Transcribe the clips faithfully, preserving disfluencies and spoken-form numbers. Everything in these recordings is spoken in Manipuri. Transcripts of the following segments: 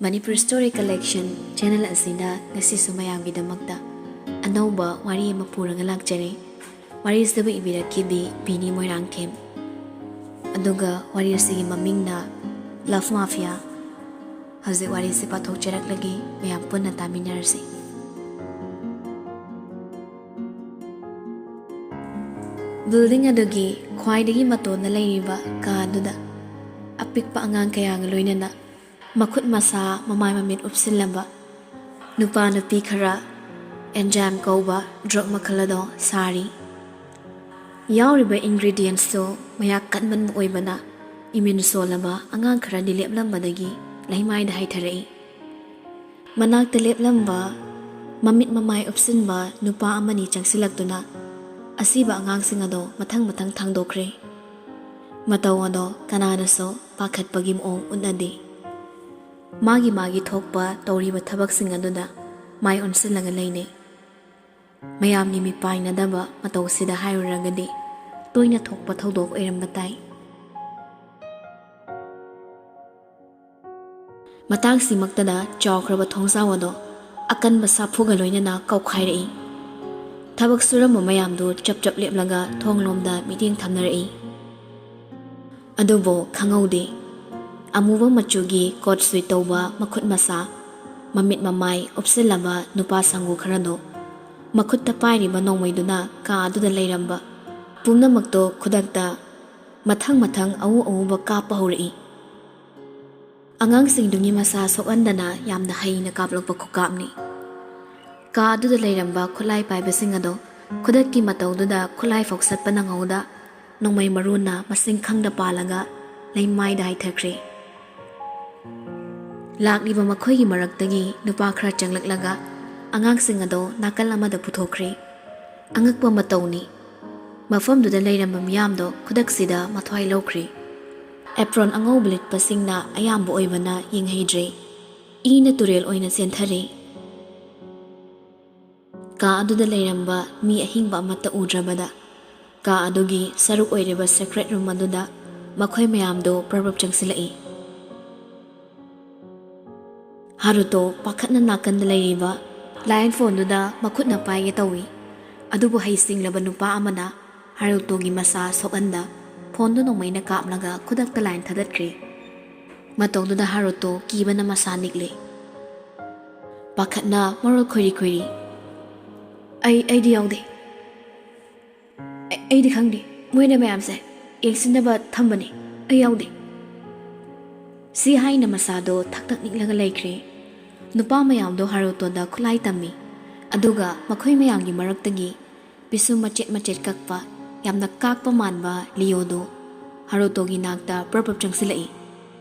Manipur Story Collection channel ꯑꯁꯤꯅ ꯉꯁꯤꯁꯨ ꯃꯌꯥꯝꯒꯤꯗꯃꯛꯇ ꯑꯅꯧꯕ ꯋꯥꯔꯤ ꯑꯃ ꯄꯨꯔꯒ ꯂꯥꯛꯆꯔꯤ꯫ ꯋꯥꯔꯤꯁꯤꯕꯨ ꯏꯕꯤꯔꯛꯈꯤꯕꯤ ꯕꯤꯅꯤ ꯃꯣꯏꯔꯥꯡꯊꯦꯝ꯫ ꯑꯗꯨꯒ ꯋꯥꯔꯤ ꯑꯁꯤꯒꯤ ꯃꯃꯤꯡꯅ Love Mafia꯫ ꯍꯧꯖꯤꯛ ꯋꯥꯔꯤꯁꯤ ꯄꯥꯊꯣꯛꯆꯔꯛꯂꯒꯦ, ꯃꯌꯥꯝ ꯄꯨꯟꯅ ꯇꯥꯃꯤꯟꯅꯔꯁꯤ꯫ ꯕꯤꯜꯗꯤꯡ ꯑꯗꯨꯒꯤ ꯈ꯭ꯋꯥꯏꯗꯒꯤ ꯃꯇꯣꯟꯗ ꯂꯩꯔꯤꯕ ꯀꯥ ꯑꯗꯨꯗ ꯑꯄꯤꯛꯄ ꯑꯉꯥꯡ ꯀꯌꯥꯒ ꯂꯣꯏꯅꯅ ꯃꯈꯨꯠ ꯃꯁꯥ, ꯃꯃꯥꯏ ꯃꯃꯤꯠ ꯎꯞꯁꯤꯜꯂꯕ ꯅꯨꯄꯥ ꯅꯨꯄꯤ ꯈꯔ ꯑꯦꯟꯖꯥꯏꯝ ꯀꯧꯕ ꯗ꯭ꯔꯒ ꯃꯈꯜ ꯑꯗꯣ ꯁꯥꯔꯤ꯫ ꯌꯥꯎꯔꯤꯕ ingredientsꯇꯨ ꯃꯌꯥꯛ ꯀꯟꯃꯟꯕ ꯑꯣꯏꯕꯅ ꯏꯃ꯭ꯌꯨꯟ ꯁꯣꯜꯂꯕ ꯑꯉꯥꯡ ꯈꯔꯗꯤ ꯂꯦꯞꯂꯝꯕꯗꯒꯤ ꯂꯩꯃꯥꯏꯗ ꯍꯥꯏꯊꯔꯛꯏ꯫ ꯃꯅꯥꯛꯇ ꯂꯦꯞꯂꯝꯕ, ꯃꯃꯤꯠ ꯃꯃꯥꯏ ꯎꯞꯁꯤꯟꯕ ꯅꯨꯄꯥ ꯑꯃꯅꯤ ꯆꯪꯁꯤꯜꯂꯛꯇꯨꯅ ꯑꯁꯤꯕ ꯑꯉꯥꯡꯁꯤꯡ ꯑꯗꯣ ꯃꯊꯪ ꯃꯊꯪ ꯊꯥꯡꯗꯣꯛꯈ꯭ꯔꯦ꯫ ꯃꯇꯧ ꯑꯗꯣ ꯀꯅꯥꯅꯁꯨ ꯄꯥꯈꯠꯄꯒꯤ ꯃꯑꯣꯡ ꯎꯠꯅꯗꯦ꯫ ꯃꯥꯒꯤ ꯃꯥꯒꯤ ꯊꯣꯛꯄ ꯇꯧꯔꯤꯕ ꯊꯕꯛꯁꯤꯡ ꯑꯗꯨꯗ ꯃꯥꯏ ꯑꯣꯟꯁꯤꯜꯂꯒ ꯂꯩꯅꯩ꯫ ꯃꯌꯥꯝꯒꯤ ꯃꯤꯄꯥꯏꯅꯗꯕ ꯃꯇꯧꯁꯤꯗ ꯍꯥꯏꯔꯨꯔꯒꯗꯤ ꯇꯣꯏꯅ ꯊꯣꯛꯄ ꯊꯧꯗꯣꯛ ꯑꯣꯏꯔꯝꯕ ꯇꯥꯏ꯫ ꯃꯇꯥꯡꯁꯤꯃꯛꯇꯗ ꯆꯥꯎꯈ꯭ꯔꯕ ꯊꯣꯡꯖꯥꯎ ꯑꯗꯣ ꯑꯀꯟꯕ ꯁꯥꯐꯨꯒ ꯂꯣꯏꯅꯅ ꯀꯧꯈꯥꯏꯔꯛꯏ꯫ ꯊꯕꯛ ꯁꯨꯔꯝꯕ ꯃꯌꯥꯝꯗꯨ ꯆꯞ ꯆꯞ ꯂꯦꯞꯂꯒ ꯊꯣꯡꯂꯣꯝꯗ ꯃꯤꯠꯌꯦꯡ ꯊꯝꯅꯔꯛꯏ꯫ ꯑꯗꯨꯕꯨ ꯈꯪꯍꯧꯗꯦ, ꯑꯃꯨꯕ ꯃꯆꯨꯒꯤ coat suit ꯇꯧꯕ ꯃꯈꯨꯠ ꯃꯁꯥ, ꯃꯃꯤꯠ ꯃꯃꯥꯏ ꯎꯞꯁꯤꯜꯂꯕ ꯅꯨꯄꯥ ꯁꯪꯒꯨ ꯈꯔꯗꯣ ꯃꯈꯨꯠꯇ ꯄꯥꯏꯔꯤꯕ ꯅꯣꯡꯃꯩꯗꯨꯅ ꯀꯥ ꯑꯗꯨꯗ ꯂꯩꯔꯝꯕ ꯄꯨꯝꯅꯃꯛꯇꯣ ꯈꯨꯗꯛꯇ ꯃꯊꯪ ꯃꯊꯪ ꯑꯎ ꯑꯎꯕ ꯀꯥꯞꯄ ꯍꯧꯔꯛꯏ꯫ ꯑꯉꯥꯡꯁꯤꯡꯗꯨꯒꯤ ꯃꯁꯥ ꯁꯣꯛꯍꯟꯗꯅ ꯌꯥꯝꯅ ꯍꯩꯅ ꯀꯥꯞꯂꯛꯄ ꯈꯨꯀꯥꯞꯅꯤ꯫ ꯀꯥ ꯑꯗꯨꯗ ꯂꯩꯔꯝꯕ ꯈꯨꯠꯂꯥꯏ ꯄꯥꯏꯕꯁꯤꯡ ꯑꯗꯣ ꯈꯨꯗꯛꯀꯤ ꯃꯇꯧꯗꯨꯗ ꯈꯨꯠꯂꯥꯏ ꯐꯥꯎ ꯁꯠꯄ ꯅꯪꯍꯧꯗ ꯅꯣꯡꯃꯩ ꯃꯔꯨꯅ ꯃꯁꯤꯡ ꯈꯪꯗ ꯄꯥꯜꯂꯒ ꯂꯩꯃꯥꯏꯗ ꯍꯥꯏꯊꯈ꯭ꯔꯦ꯫ ꯂꯥꯛꯂꯤꯕ ꯃꯈꯣꯏꯒꯤ ꯃꯔꯛꯇꯒꯤ ꯅꯨꯄꯥ ꯈꯔ ꯆꯪꯂꯛꯂꯒ ꯑꯉꯥꯡꯁꯤꯡ ꯑꯗꯣ ꯅꯥꯀꯜ ꯑꯃꯗ ꯄꯨꯊꯣꯛꯈ꯭ꯔꯦ꯫ ꯑꯉꯛꯄ ꯃꯇꯧꯅꯤ꯫ ꯃꯐꯝꯗꯨꯗ ꯂꯩꯔꯝꯕ ꯃꯤꯌꯥꯝꯗꯣ ꯈꯨꯗꯛꯁꯤꯗ ꯃꯊ꯭ꯋꯥꯏ ꯂꯧꯈ꯭ꯔꯦ꯫ Apron ꯑꯉꯧꯕ ꯂꯤꯠꯄꯁꯤꯡꯅ ꯑꯌꯥꯝꯕ ꯑꯣꯏꯕꯅ ꯌꯦꯡꯍꯩꯗ꯭ꯔꯦ꯫ ꯏꯅ ꯇꯨꯔꯦꯜ ꯑꯣꯏꯅ ꯆꯦꯟꯊꯔꯦ꯫ ꯀꯥ ꯑꯗꯨꯗ ꯂꯩꯔꯝꯕ ꯃꯤ ꯑꯍꯤꯡꯕ ꯑꯃꯠꯇ ꯎꯗ꯭ꯔꯕꯗ ꯀꯥ ꯑꯗꯨꯒꯤ ꯁꯔꯨꯛ ꯑꯣꯏꯔꯤꯕ secret room ꯑꯗꯨꯗ ꯃꯈꯣꯏ ꯃꯌꯥꯝꯗꯨ ꯄ꯭ꯔꯞ ꯄ꯭ꯔꯞ ꯆꯪꯁꯤꯜꯂꯛꯏ꯫ ꯍꯥꯔꯨꯇꯣ ꯄꯥꯈꯠꯅ ꯅꯥꯀꯟꯗ ꯂꯩꯔꯤꯕ ꯂꯥꯏꯟ ꯐꯣꯟꯗꯨꯗ ꯃꯈꯨꯠꯅ ꯄꯥꯏꯒꯦ ꯇꯧꯏ꯫ ꯑꯗꯨꯕꯨ ꯍꯩꯁꯤꯡꯂꯕ ꯅꯨꯄꯥ ꯑꯃꯅ ꯍꯥꯔꯨꯇꯣꯒꯤ ꯃꯁꯥ ꯁꯣꯛꯍꯟꯗ ꯐꯣꯟꯗꯨ ꯅꯣꯡꯃꯩꯅ ꯀꯥꯞꯂꯒ ꯈꯨꯗꯛꯇ ꯂꯥꯏꯟ ꯊꯥꯗꯠꯈ꯭ꯔꯦ꯫ ꯃꯇꯧꯗꯨꯗ ꯍꯥꯔꯨꯇꯣ ꯀꯤꯕꯅ ꯃꯁꯥ ꯅꯤꯛꯂꯦ꯫ ꯄꯥꯈꯠꯅ ꯃꯔꯣꯜ ꯈꯣꯏꯔꯤ ꯈꯣꯏꯔꯤ, "ꯑꯩ, ꯑꯩꯗꯤ ꯌꯥꯎꯗꯦ꯫ ꯑꯩ, ꯑꯩꯗꯤ ꯈꯪꯗꯦ꯫ ꯃꯣꯏꯅ ꯃꯌꯥꯝꯁꯦ ꯌꯦꯡꯁꯤꯟꯅꯕ ꯊꯝꯕꯅꯦ꯫ ꯑꯩ ꯌꯥꯎꯗꯦ꯫" ꯁꯤ ꯍꯥꯏꯅ ꯃꯁꯥꯗꯣ ꯊꯛ ꯊꯛ ꯅꯤꯛꯂꯒ ꯂꯩꯈ꯭ꯔꯦ꯫ ꯅꯨꯄꯥ ꯃꯌꯥꯝꯗꯣ ꯍꯥꯔꯨꯇꯣꯗ ꯈꯨꯠꯂꯥꯏ ꯇꯝꯃꯤ꯫ ꯑꯗꯨꯒ ꯃꯈꯣꯏ ꯃꯌꯥꯝꯒꯤ ꯃꯔꯛꯇꯒꯤ ꯄꯤꯁꯨꯝ ꯃꯆꯦꯠ ꯃꯆꯦꯠ ꯀꯛꯄ, ꯌꯥꯝꯅ ꯀꯥꯛꯄ ꯃꯥꯟꯕ ꯂꯤꯌꯣꯗꯣ ꯍꯥꯔꯨꯇꯣꯒꯤ ꯅꯥꯛꯇ ꯄ꯭ꯔꯞ ꯄ꯭ꯔꯞ ꯆꯪꯁꯤꯜꯂꯛꯏ꯫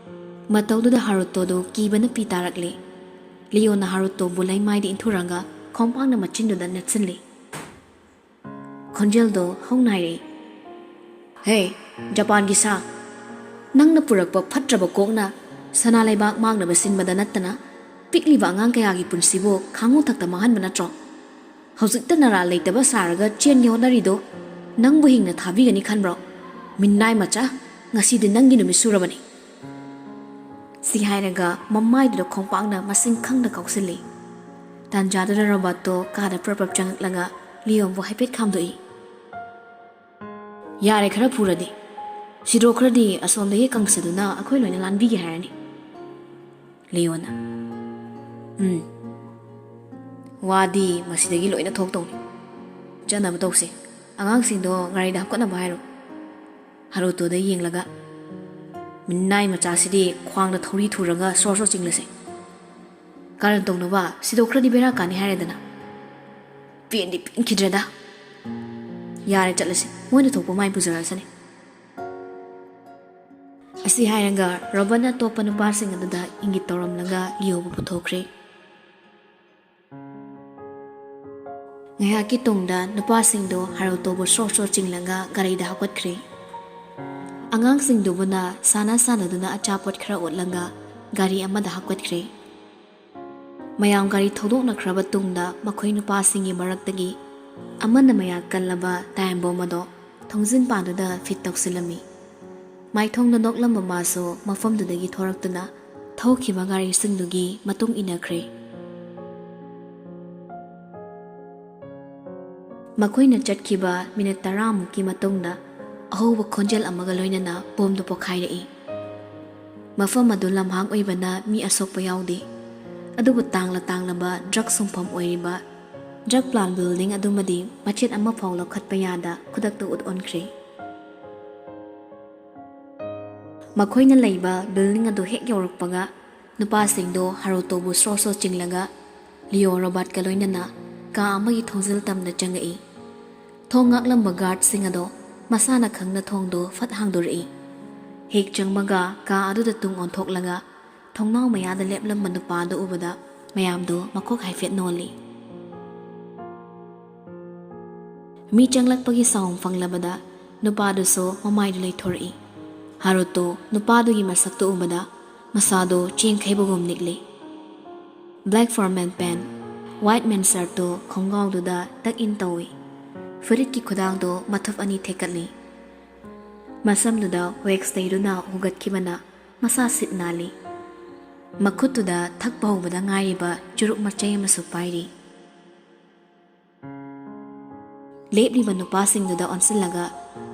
ꯃꯇꯧꯗꯨꯗ ꯍꯥꯔꯨꯇꯣꯗꯣ ꯀꯤꯕꯅ ꯄꯤ ꯇꯥꯔꯛꯂꯦ꯫ ꯂꯤꯌꯣꯅ ꯍꯥꯔꯨꯇꯣꯕꯨ ꯂꯩꯃꯥꯏꯗ ꯏꯟꯊꯨꯔꯒ ꯈꯣꯡꯄꯥꯛꯅ ꯃꯆꯤꯟꯗꯨꯗ ꯅꯦꯠꯁꯤꯜꯂꯤ꯫ ꯈꯣꯟꯖꯦꯜꯗꯣ ꯍꯧꯅ ꯍꯥꯏꯔꯛꯏ, "ꯍꯦ, ꯖꯄꯥꯟꯒꯤ ꯁꯥ, ꯅꯪꯅ ꯄꯨꯔꯛꯄ ꯐꯠꯇ꯭ꯔꯕ ꯀꯣꯛꯅ ꯁꯅꯥ ꯂꯩꯕꯥꯛ ꯃꯥꯡꯅꯕ ꯁꯤꯟꯕꯗ ꯅꯠꯇꯅ ꯄꯤꯛꯂꯤꯕ ꯑꯉꯥꯡ ꯀꯌꯥꯒꯤ ꯄꯨꯟꯁꯤꯕꯨ ꯈꯥꯉꯨ ꯊꯛꯇ ꯃꯥꯡꯍꯟꯕ ꯅꯠꯇ꯭ꯔꯣ? ꯍꯧꯖꯤꯛꯇ ꯅꯔꯥꯜ ꯂꯩꯇꯕ ꯁꯥꯔꯒ ꯆꯦꯟꯒꯦ ꯍꯣꯠꯅꯔꯤꯗꯣ ꯅꯪꯕꯨ ꯍꯤꯡꯅ ꯊꯥꯕꯤꯒꯅꯤ ꯈꯟꯕ꯭ꯔꯣ? ꯃꯤꯅꯥꯏ ꯃꯆꯥ, ꯉꯁꯤꯗꯤ ꯅꯪꯒꯤ ꯅꯨꯃꯤꯠ ꯁꯨꯔꯕꯅꯤ꯫" ꯁꯤ ꯍꯥꯏꯔꯒ ꯃꯃꯥꯏꯗꯨꯗ ꯈꯣꯡꯄꯥꯛꯅ ꯃꯁꯤꯡ ꯈꯪꯅ ꯀꯥꯎꯁꯤꯜꯂꯤ꯫ ꯇꯥꯟꯖꯥꯗꯨꯗ ꯔꯣꯕꯥꯔꯠꯇꯣ ꯀꯥꯗ ꯄ꯭ꯔꯞ ꯄ꯭ꯔꯞ ꯆꯪꯂꯛꯂꯒ ꯂꯤꯌꯣꯟꯕꯨ ꯍꯥꯏꯐꯦꯠ ꯈꯥꯝꯗꯣꯛꯏ꯫ "ꯌꯥꯔꯦ, ꯈꯔ ꯐꯨꯔꯗꯤ꯫ ꯁꯤꯗꯣꯛꯈ꯭ꯔꯗꯤ ꯑꯁꯣꯝꯗꯒꯤ ꯀꯪꯁꯗꯨꯅ ꯑꯩꯈꯣꯏ ꯂꯣꯏꯅ ꯂꯥꯟꯕꯤꯒꯦ ꯍꯥꯏꯔꯅꯤ꯫" ꯂꯤꯌꯣꯅ, "ꯎꯝ, ꯋꯥꯗꯤ ꯃꯁꯤꯗꯒꯤ ꯂꯣꯏꯅ ꯊꯣꯛꯇꯧꯅꯤ꯫ ꯆꯠꯅꯕ ꯇꯧꯁꯦ꯫ ꯑꯉꯥꯡꯁꯤꯡꯗꯣ ꯒꯥꯔꯤꯗ ꯍꯥꯞꯀꯠꯅꯕ ꯍꯥꯏꯔꯣ꯫" ꯍꯥꯔꯨꯇꯣꯗ ꯌꯦꯡꯂꯒ, "ꯃꯤꯅꯥꯏ ꯃꯆꯥꯁꯤꯗꯤ ꯈ꯭ꯋꯥꯡꯗ ꯊꯧꯔꯤ ꯊꯨꯔꯒ ꯁꯣꯔ ꯁꯣꯔ ꯆꯤꯡꯂꯁꯦ꯫ ꯀꯥꯔꯟ ꯇꯧꯅꯕ ꯁꯤꯗꯣꯛꯈ꯭ꯔꯗꯤ ꯕꯦꯔꯥ ꯀꯥꯅꯤ ꯍꯥꯏꯔꯦꯗꯅ꯫ ꯄꯦꯟꯗꯤ ꯄꯦꯟꯈꯤꯗ꯭ꯔꯦꯗ꯫ ꯌꯥꯔꯦ, ꯆꯠꯂꯁꯤ꯫ ꯃꯣꯏꯅ ꯊꯣꯛꯄ ꯃꯥꯏ ꯄꯨꯖꯔꯛꯁꯅꯤ꯫" ꯑꯁꯤ ꯍꯥꯏꯔꯒ ꯔꯣꯕꯟꯅ ꯑꯇꯣꯞꯄ ꯅꯨꯄꯥꯁꯤꯡ ꯑꯗꯨꯗ ꯏꯪꯒꯤꯠ ꯇꯧꯔꯝꯂꯒ ꯂꯤꯌꯣꯕꯨ ꯄꯨꯊꯣꯛꯈ꯭ꯔꯦ꯫ ꯉꯥꯏꯍꯥꯛꯀꯤ ꯇꯨꯡꯗ ꯅꯨꯄꯥꯁꯤꯡꯗꯣ ꯍꯥꯔꯨꯇꯣꯕꯨ ꯁ꯭ꯔꯣ ꯁ꯭ꯔꯣ ꯆꯤꯡꯂꯒ ꯒꯥꯔꯤꯗ ꯍꯥꯞꯀꯠꯈ꯭ꯔꯦ꯫ ꯑꯉꯥꯡꯁꯤꯡꯗꯨꯕꯨꯅ ꯁꯥꯟꯅ ꯁꯥꯟꯅꯗꯨꯅ ꯑꯆꯥꯄꯣꯠ ꯈꯔ ꯑꯣꯠꯂꯒ ꯒꯥꯔꯤ ꯑꯃꯗ ꯍꯥꯞꯀꯠꯈ꯭ꯔꯦ꯫ ꯃꯌꯥꯝ ꯒꯥꯔꯤ ꯊꯧꯗꯣꯛꯅꯈ꯭ꯔꯕ ꯇꯨꯡꯗ ꯃꯈꯣꯏ ꯅꯨꯄꯥꯁꯤꯡꯒꯤ ꯃꯔꯛꯇꯒꯤ ꯑꯃꯅ ꯃꯌꯥ ꯀꯜꯂꯕ ꯇꯥꯏꯝꯕꯣꯝ ꯑꯗꯣ ꯊꯣꯡꯖꯤꯟ ꯄꯥꯟꯗꯨꯗ ꯐꯤꯠ ꯇꯧꯁꯤꯜꯂꯝꯃꯤ꯫ ꯃꯥꯏꯊꯣꯡꯗ ꯅꯣꯛꯂꯝꯕ ꯃꯥꯁꯨ ꯃꯐꯝꯗꯨꯗꯒꯤ ꯊꯣꯔꯛꯇꯨꯅ ꯊꯧꯈꯤꯕ ꯒꯥꯔꯤꯁꯤꯡꯗꯨꯒꯤ ꯃꯇꯨꯡ ꯏꯟꯅꯈ꯭ꯔꯦ꯫ ꯃꯈꯣꯏꯅ ꯆꯠꯈꯤꯕ ꯃꯤꯅꯤꯠ ꯇꯔꯥꯃꯨꯛꯀꯤ ꯃꯇꯨꯡꯗ ꯑꯍꯧꯕ ꯈꯣꯟꯖꯦꯜ ꯑꯃꯒ ꯂꯣꯏꯅꯅ ꯕꯣꯝꯗꯨ ꯄꯣꯈꯥꯏꯔꯛꯏ꯫ ꯃꯐꯝ ꯑꯗꯨ ꯂꯝꯍꯥꯡ ꯑꯣꯏꯕꯅ ꯃꯤ ꯑꯁꯣꯛꯄ ꯌꯥꯎꯗꯦ, ꯑꯗꯨꯕꯨ ꯇꯥꯡꯂ ꯇꯥꯡꯂꯕ ꯗ꯭ꯔꯒ ꯁꯨꯡꯐꯝ ꯑꯣꯏꯔꯤꯕ ꯗ꯭ꯔꯒ ꯄ꯭ꯂꯥꯟ ꯕꯤꯜꯗꯤꯡ ꯑꯗꯨꯃꯗꯤ ꯃꯆꯦꯠ ꯑꯃ ꯐꯥꯎ ꯂꯧꯈꯠꯄ ꯌꯥꯗ ꯈꯨꯗꯛꯇ ꯎꯠ ꯑꯣꯟꯈ꯭ꯔꯦ꯫ ꯃꯈꯣꯏꯅ ꯂꯩꯕ ꯕꯤꯜꯗꯤꯡ ꯑꯗꯨ ꯍꯦꯛ ꯌꯧꯔꯛꯄꯒ, ꯅꯨꯄꯥꯁꯤꯡꯗꯣ ꯍꯥꯔꯨꯇꯣꯕꯨ ꯁ꯭ꯔꯣ ꯁ꯭ꯔꯣ ꯆꯤꯡꯂꯒ ꯂꯤꯑꯣ ꯔꯣꯕꯥꯔꯠꯀ ꯂꯣꯏꯅꯅ ꯀꯥ ꯑꯃꯒꯤ ꯊꯣꯡꯖꯤꯜ ꯇꯝꯅ ꯆꯪꯉꯛꯏ꯫ ꯊꯣꯡ ꯉꯥꯛꯂꯝꯕ ꯒꯥꯔꯗꯁꯤꯡ ꯑꯗꯣ ꯃꯁꯥꯅ ꯈꯪꯅ ꯊꯣꯡꯗꯣ ꯐꯠ ꯍꯥꯡꯗꯣꯔꯛꯏ꯫ ꯍꯦꯛ ꯆꯪꯕꯒ ꯀꯥ ꯑꯗꯨꯗ ꯇꯨꯡ ꯑꯣꯟꯊꯣꯛꯂꯒ ꯊꯣꯡꯅꯥꯎ ꯃꯌꯥꯗ ꯂꯦꯞꯂꯝꯕ ꯅꯨꯄꯥꯗꯨ ꯎꯕꯗ ꯃꯌꯥꯝꯗꯣ ꯃꯀꯣꯛ ꯍꯥꯏꯐꯦꯠ ꯅꯣꯜꯂꯤ꯫ ꯃꯤ ꯆꯪꯂꯛꯄꯒꯤ ꯁꯥꯎꯟ ꯐꯪꯂꯕꯗ ꯅꯨꯄꯥꯗꯨꯁꯨ ꯃꯃꯥꯏꯗꯨ ꯂꯩꯊꯣꯔꯛꯏ꯫ ꯍꯥꯔꯨꯇꯣ ꯅꯨꯄꯥꯗꯨꯒꯤ ꯃꯁꯛꯇꯨ ꯎꯕꯗ ꯃꯁꯥꯗꯣ ꯆꯦꯡꯈꯩꯕꯒꯨꯝ ꯅꯤꯛꯂꯤ꯫ ꯕ꯭ꯂꯦꯛ ꯐꯣꯔꯃꯦꯟ ꯄꯦꯟ, ꯋꯥꯏꯠ ꯃꯦꯟ ꯁꯔꯠꯇꯨ ꯈꯣꯡꯒꯥꯎꯗꯨꯗ ꯇꯛ ꯏꯟ ꯇꯧꯏ꯫ ꯐꯨꯔꯤꯠꯀꯤ ꯈꯨꯗꯥꯡꯗꯣ ꯃꯊꯨꯞ ꯑꯅꯤ ꯊꯦꯛꯀꯠꯂꯤ꯫ ꯃꯁꯝꯗꯨꯗ ꯋꯦꯛꯁ ꯇꯩꯗꯨꯅ ꯍꯨꯒꯠꯈꯤꯕꯅ ꯃꯁꯥ ꯁꯤꯠ ꯅꯥꯜꯂꯤ꯫ ꯃꯈꯨꯠꯇꯨꯗ ꯊꯛꯄ ꯍꯧꯕꯗ ꯉꯥꯏꯔꯤꯕ ꯆꯨꯔꯨꯞ ꯃꯆꯩ ꯑꯃꯁꯨ ꯄꯥꯏꯔꯤ꯫ ꯂꯦꯞꯂꯤꯕ ꯅꯨꯄꯥꯁꯤꯡꯗꯨꯗ ꯑꯣꯟꯁꯤꯜꯂꯒ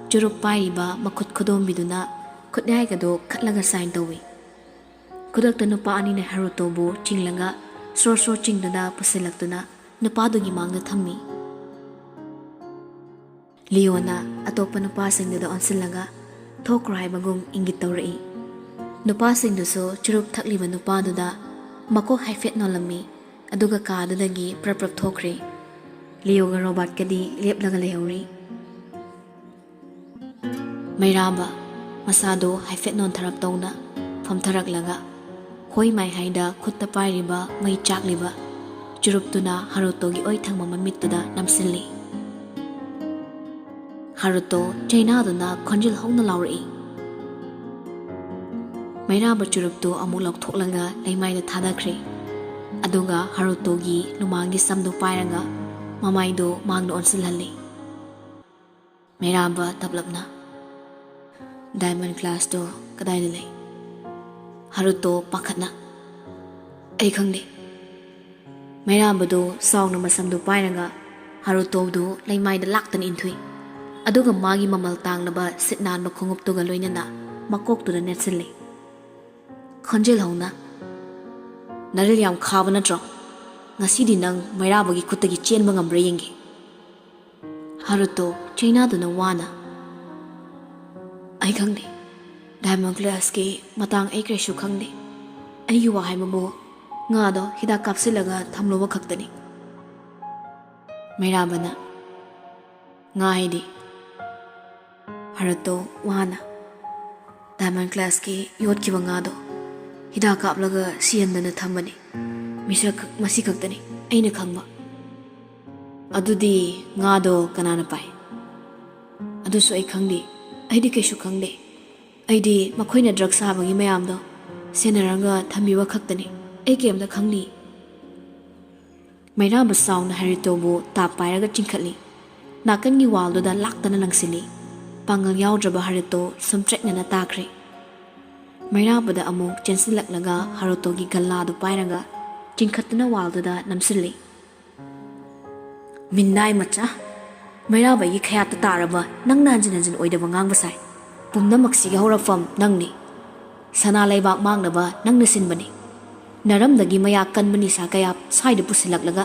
ꯆꯨꯔꯨꯞ ꯄꯥꯏꯔꯤꯕ ꯃꯈꯨꯠ ꯈꯨꯗꯣꯝꯕꯤꯗꯨꯅ ꯈꯨꯠꯌꯥꯏꯒꯗꯨ ꯈꯠꯂꯒ ꯁꯥꯏꯟ ꯇꯧꯏ꯫ ꯈꯨꯗꯛꯇ ꯅꯨꯄꯥ ꯑꯅꯤꯅ ꯍꯥꯔꯨꯇꯣꯕꯨ ꯆꯤꯡꯂꯒ ꯁ꯭ꯔꯣ ꯁ꯭ꯔꯣ ꯆꯤꯡꯗꯨꯅ ꯄꯨꯁꯤꯜꯂꯛꯇꯨꯅ ꯅꯨꯄꯥꯗꯨꯒꯤ ꯃꯥꯡꯗ ꯊꯝꯃꯤ꯫ ꯂꯤꯑꯣꯅ ꯑꯇꯣꯞꯄ ꯅꯨꯄꯥꯁꯤꯡꯗꯨꯗ ꯑꯣꯟꯁꯤꯜꯂꯒ ꯊꯣꯛꯈ꯭ꯔꯣ ꯍꯥꯏꯕꯒꯨꯝ ꯏꯪꯒꯤꯠ ꯇꯧꯔꯛꯏ꯫ ꯅꯨꯄꯥꯁꯤꯡꯗꯨꯁꯨ ꯆꯨꯔꯨꯞ ꯊꯛꯂꯤꯕ ꯅꯨꯄꯥꯗꯨꯗ ꯃꯀꯣꯛ ꯍꯥꯏꯐꯦꯠ ꯅꯣꯜꯂꯝꯃꯤ, ꯑꯗꯨꯒ ꯀꯥꯗꯨꯗꯒꯤ ꯄ꯭ꯔꯞ ꯄ꯭ꯔꯞ ꯊꯣꯛꯈ꯭ꯔꯦ꯫ ꯂꯤꯑꯣꯒ ꯔꯣꯕꯥꯔꯠꯀꯗꯤ ꯂꯦꯞꯂꯒ ꯂꯩꯍꯧꯔꯤ꯫ ꯃꯩꯔꯥꯕ ꯃꯁꯥꯗꯨ ꯍꯥꯏꯐꯦꯠ ꯅꯣꯟꯊꯔꯞ ꯇꯧꯅ ꯐꯝꯊꯔꯛꯂꯒ ꯍꯣꯏ ꯃꯥꯏ ꯍꯥꯏꯗ ꯈꯨꯠꯇ ꯄꯥꯏꯔꯤꯕ ꯃꯩ ꯆꯥꯛꯂꯤꯕ ꯆꯨꯔꯨꯞꯇꯨꯅ ꯍꯥꯔꯨꯇꯣꯒꯤ ꯑꯣꯏ ꯊꯪꯕ ꯃꯃꯤꯠꯇꯨꯗ ꯅꯝꯁꯤꯜꯂꯤ꯫ ꯍꯥꯔꯨꯇꯣ ꯆꯩꯅꯥꯗꯨꯅ ꯈꯣꯟꯖꯦꯜ ꯍꯧꯅ ꯂꯥꯎꯔꯛꯏ꯫ ꯃꯩꯔꯥꯕ ꯆꯨꯔꯨꯞꯇꯨ ꯑꯃꯨꯛ ꯂꯧꯊꯣꯛꯂꯒ ꯂꯩꯃꯥꯏꯗ ꯊꯥꯗꯈ꯭ꯔꯦ꯫ ꯑꯗꯨꯒ ꯍꯥꯔꯨꯇꯣꯒꯤ ꯂꯨꯃꯥꯡꯒꯤ ꯁꯝꯗꯨ ꯄꯥꯏꯔꯒ ꯃꯃꯥꯏꯗꯨ ꯃꯥꯡꯗ ꯑꯣꯟꯁꯤꯜꯍꯜꯂꯤ꯫ ꯃꯩꯔꯥꯕ ꯇꯞꯂꯞꯅ, "ꯗꯥꯏꯃꯟ ꯒ꯭ꯂꯥꯁꯇꯣ ꯀꯗꯥꯏꯗ ꯂꯩ?" ꯍꯥꯔꯨꯇꯣ ꯄꯥꯈꯠꯅ, "ꯑꯩ ꯈꯪꯗꯦ꯫" ꯃꯩꯔꯥꯕꯗꯨ ꯆꯥꯎꯅ ꯃꯁꯝꯗꯨ ꯄꯥꯏꯔꯒ ꯍꯥꯔꯨꯇꯣꯗꯨ ꯂꯩꯃꯥꯏꯗ ꯂꯥꯛꯇꯅ ꯏꯟꯊꯨꯏ꯫ ꯑꯗꯨꯒ ꯃꯥꯒꯤ ꯃꯃꯜ ꯇꯥꯡꯂꯕ ꯁꯤꯠ ꯅꯥꯟꯕ ꯈꯣꯡꯎꯞꯇꯨꯒ ꯂꯣꯏꯅꯅ ꯃꯀꯣꯛꯇꯨꯗ ꯅꯦꯠꯁꯤꯜꯂꯤ꯫ ꯈꯣꯟꯖꯦꯜ ꯍꯧꯅ, "ꯅꯔꯤꯜ ꯌꯥꯝ ꯈꯥꯕ ꯅꯠꯇ꯭ꯔꯣ? ꯉꯁꯤꯗꯤ ꯅꯪ ꯃꯩꯔꯥꯕꯒꯤ ꯈꯨꯠꯇꯒꯤ ꯆꯦꯟꯕ ꯉꯝꯕ꯭ꯔꯥ ꯌꯦꯡꯒꯦ꯫" ꯍꯥꯔꯨꯇꯣ ꯆꯩꯅꯥꯗꯨꯅ ꯋꯥꯅ, "ꯑꯩ ꯈꯪꯗꯦ꯫ ꯗꯥꯏꯃꯟ ꯀ꯭ꯂꯥꯁꯀꯤ ꯃꯇꯥꯡ ꯑꯩ ꯀꯔꯤꯁꯨ ꯈꯪꯗꯦ꯫ ꯑꯩꯒꯤ ꯋꯥ ꯍꯥꯏꯕꯕꯨ ꯉꯥꯗꯣ ꯍꯤꯗꯥꯛ ꯀꯥꯞꯁꯤꯜꯂꯒ ꯊꯝꯂꯨꯕ ꯈꯛꯇꯅꯤ꯫" ꯃꯩꯔꯥꯕꯅ, "ꯉꯥ ꯍꯥꯏꯗꯤ?" ꯍꯥꯔꯨꯇꯣ ꯋꯥꯅ, "ꯗꯥꯏꯃꯟ ꯀ꯭ꯂꯥꯁꯀꯤ ꯌꯣꯠꯈꯤꯕ ꯉꯥꯗꯣ ꯍꯤꯗꯥꯛ ꯀꯥꯞꯂꯒ ꯁꯤꯍꯟꯗꯅ ꯊꯝꯕꯅꯤ꯫ ꯃꯤꯁꯛ ꯃꯁꯤ ꯈꯛꯇꯅꯤ ꯑꯩꯅ ꯈꯪꯕ꯫" "ꯑꯗꯨꯗꯤ ꯉꯥꯗꯣ ꯀꯅꯥꯅ ꯄꯥꯏ?" "ꯑꯗꯨꯁꯨ ꯑꯩ ꯈꯪꯗꯦ꯫ ꯑꯩꯗꯤ ꯀꯩꯁꯨ ꯈꯪꯗꯦ꯫ ꯑꯩꯗꯤ ꯃꯈꯣꯏꯅ ꯗ꯭ꯔꯒ ꯁꯥꯕꯒꯤ ꯃꯌꯥꯝꯗꯣ ꯁꯦꯟꯅꯔꯒ ꯊꯝꯕꯤꯕ ꯈꯛꯇꯅꯤ꯫ ꯑꯩ ꯀꯩꯝꯇ ꯈꯪꯗꯦ꯫" ꯃꯩꯔꯥꯕ ꯆꯥꯎꯅ ꯍꯥꯔꯨꯇꯣꯕꯨ ꯇꯥꯞ ꯄꯥꯏꯔꯒ ꯆꯤꯡꯈꯠꯂꯤ꯫ ꯅꯥꯀꯟꯒꯤ ꯋꯥꯜꯗꯨꯗ ꯂꯥꯛꯇꯅ ꯂꯪꯁꯤꯜꯂꯤ꯫ ꯄꯥꯡꯒꯜ ꯌꯥꯎꯗ꯭ꯔꯕ ꯍꯥꯔꯨꯇꯣ ꯁꯨꯝꯇ꯭ꯔꯦꯛꯅꯅ ꯇꯥꯈ꯭ꯔꯦ꯫ ꯃꯩꯔꯥꯕꯗ ꯑꯃꯨꯛ ꯆꯦꯟꯁꯤꯜꯂꯛꯂꯒ ꯍꯥꯔꯨꯇꯣꯒꯤ ꯒꯜꯂꯥꯗꯨ ꯄꯥꯏꯔꯒ ꯆꯤꯡꯈꯠꯇꯨꯅ ꯋꯥꯜꯗꯨꯗ ꯅꯝꯁꯤꯜꯂꯤ꯫ "ꯃꯤꯅꯥꯏ ꯃꯆꯥ! ꯃꯩꯔꯥꯕ ꯑꯩꯒꯤ ꯈꯌꯥꯠꯇ ꯇꯥꯔꯕ ꯅꯪꯅ ꯍꯟꯖꯤꯟ ꯍꯟꯖꯤꯟ ꯑꯣꯏꯗꯕ ꯉꯥꯡꯕ ꯁꯥꯏ꯫ ꯄꯨꯝꯅꯃꯛꯁꯤꯒꯤ ꯍꯧꯔꯛꯐꯝ ꯅꯪꯅꯤ꯫ ꯁꯅꯥ ꯂꯩꯕꯥꯛ ꯃꯥꯡꯅꯕ ꯅꯪꯅ ꯁꯤꯟꯕꯅꯤ꯫ ꯅꯔꯝꯗꯒꯤ ꯃꯌꯥ ꯀꯟꯕ ꯅꯤꯁꯥ ꯀꯌꯥ ꯁ꯭ꯋꯥꯏꯗ ꯄꯨꯁꯤꯜꯂꯛꯂꯒ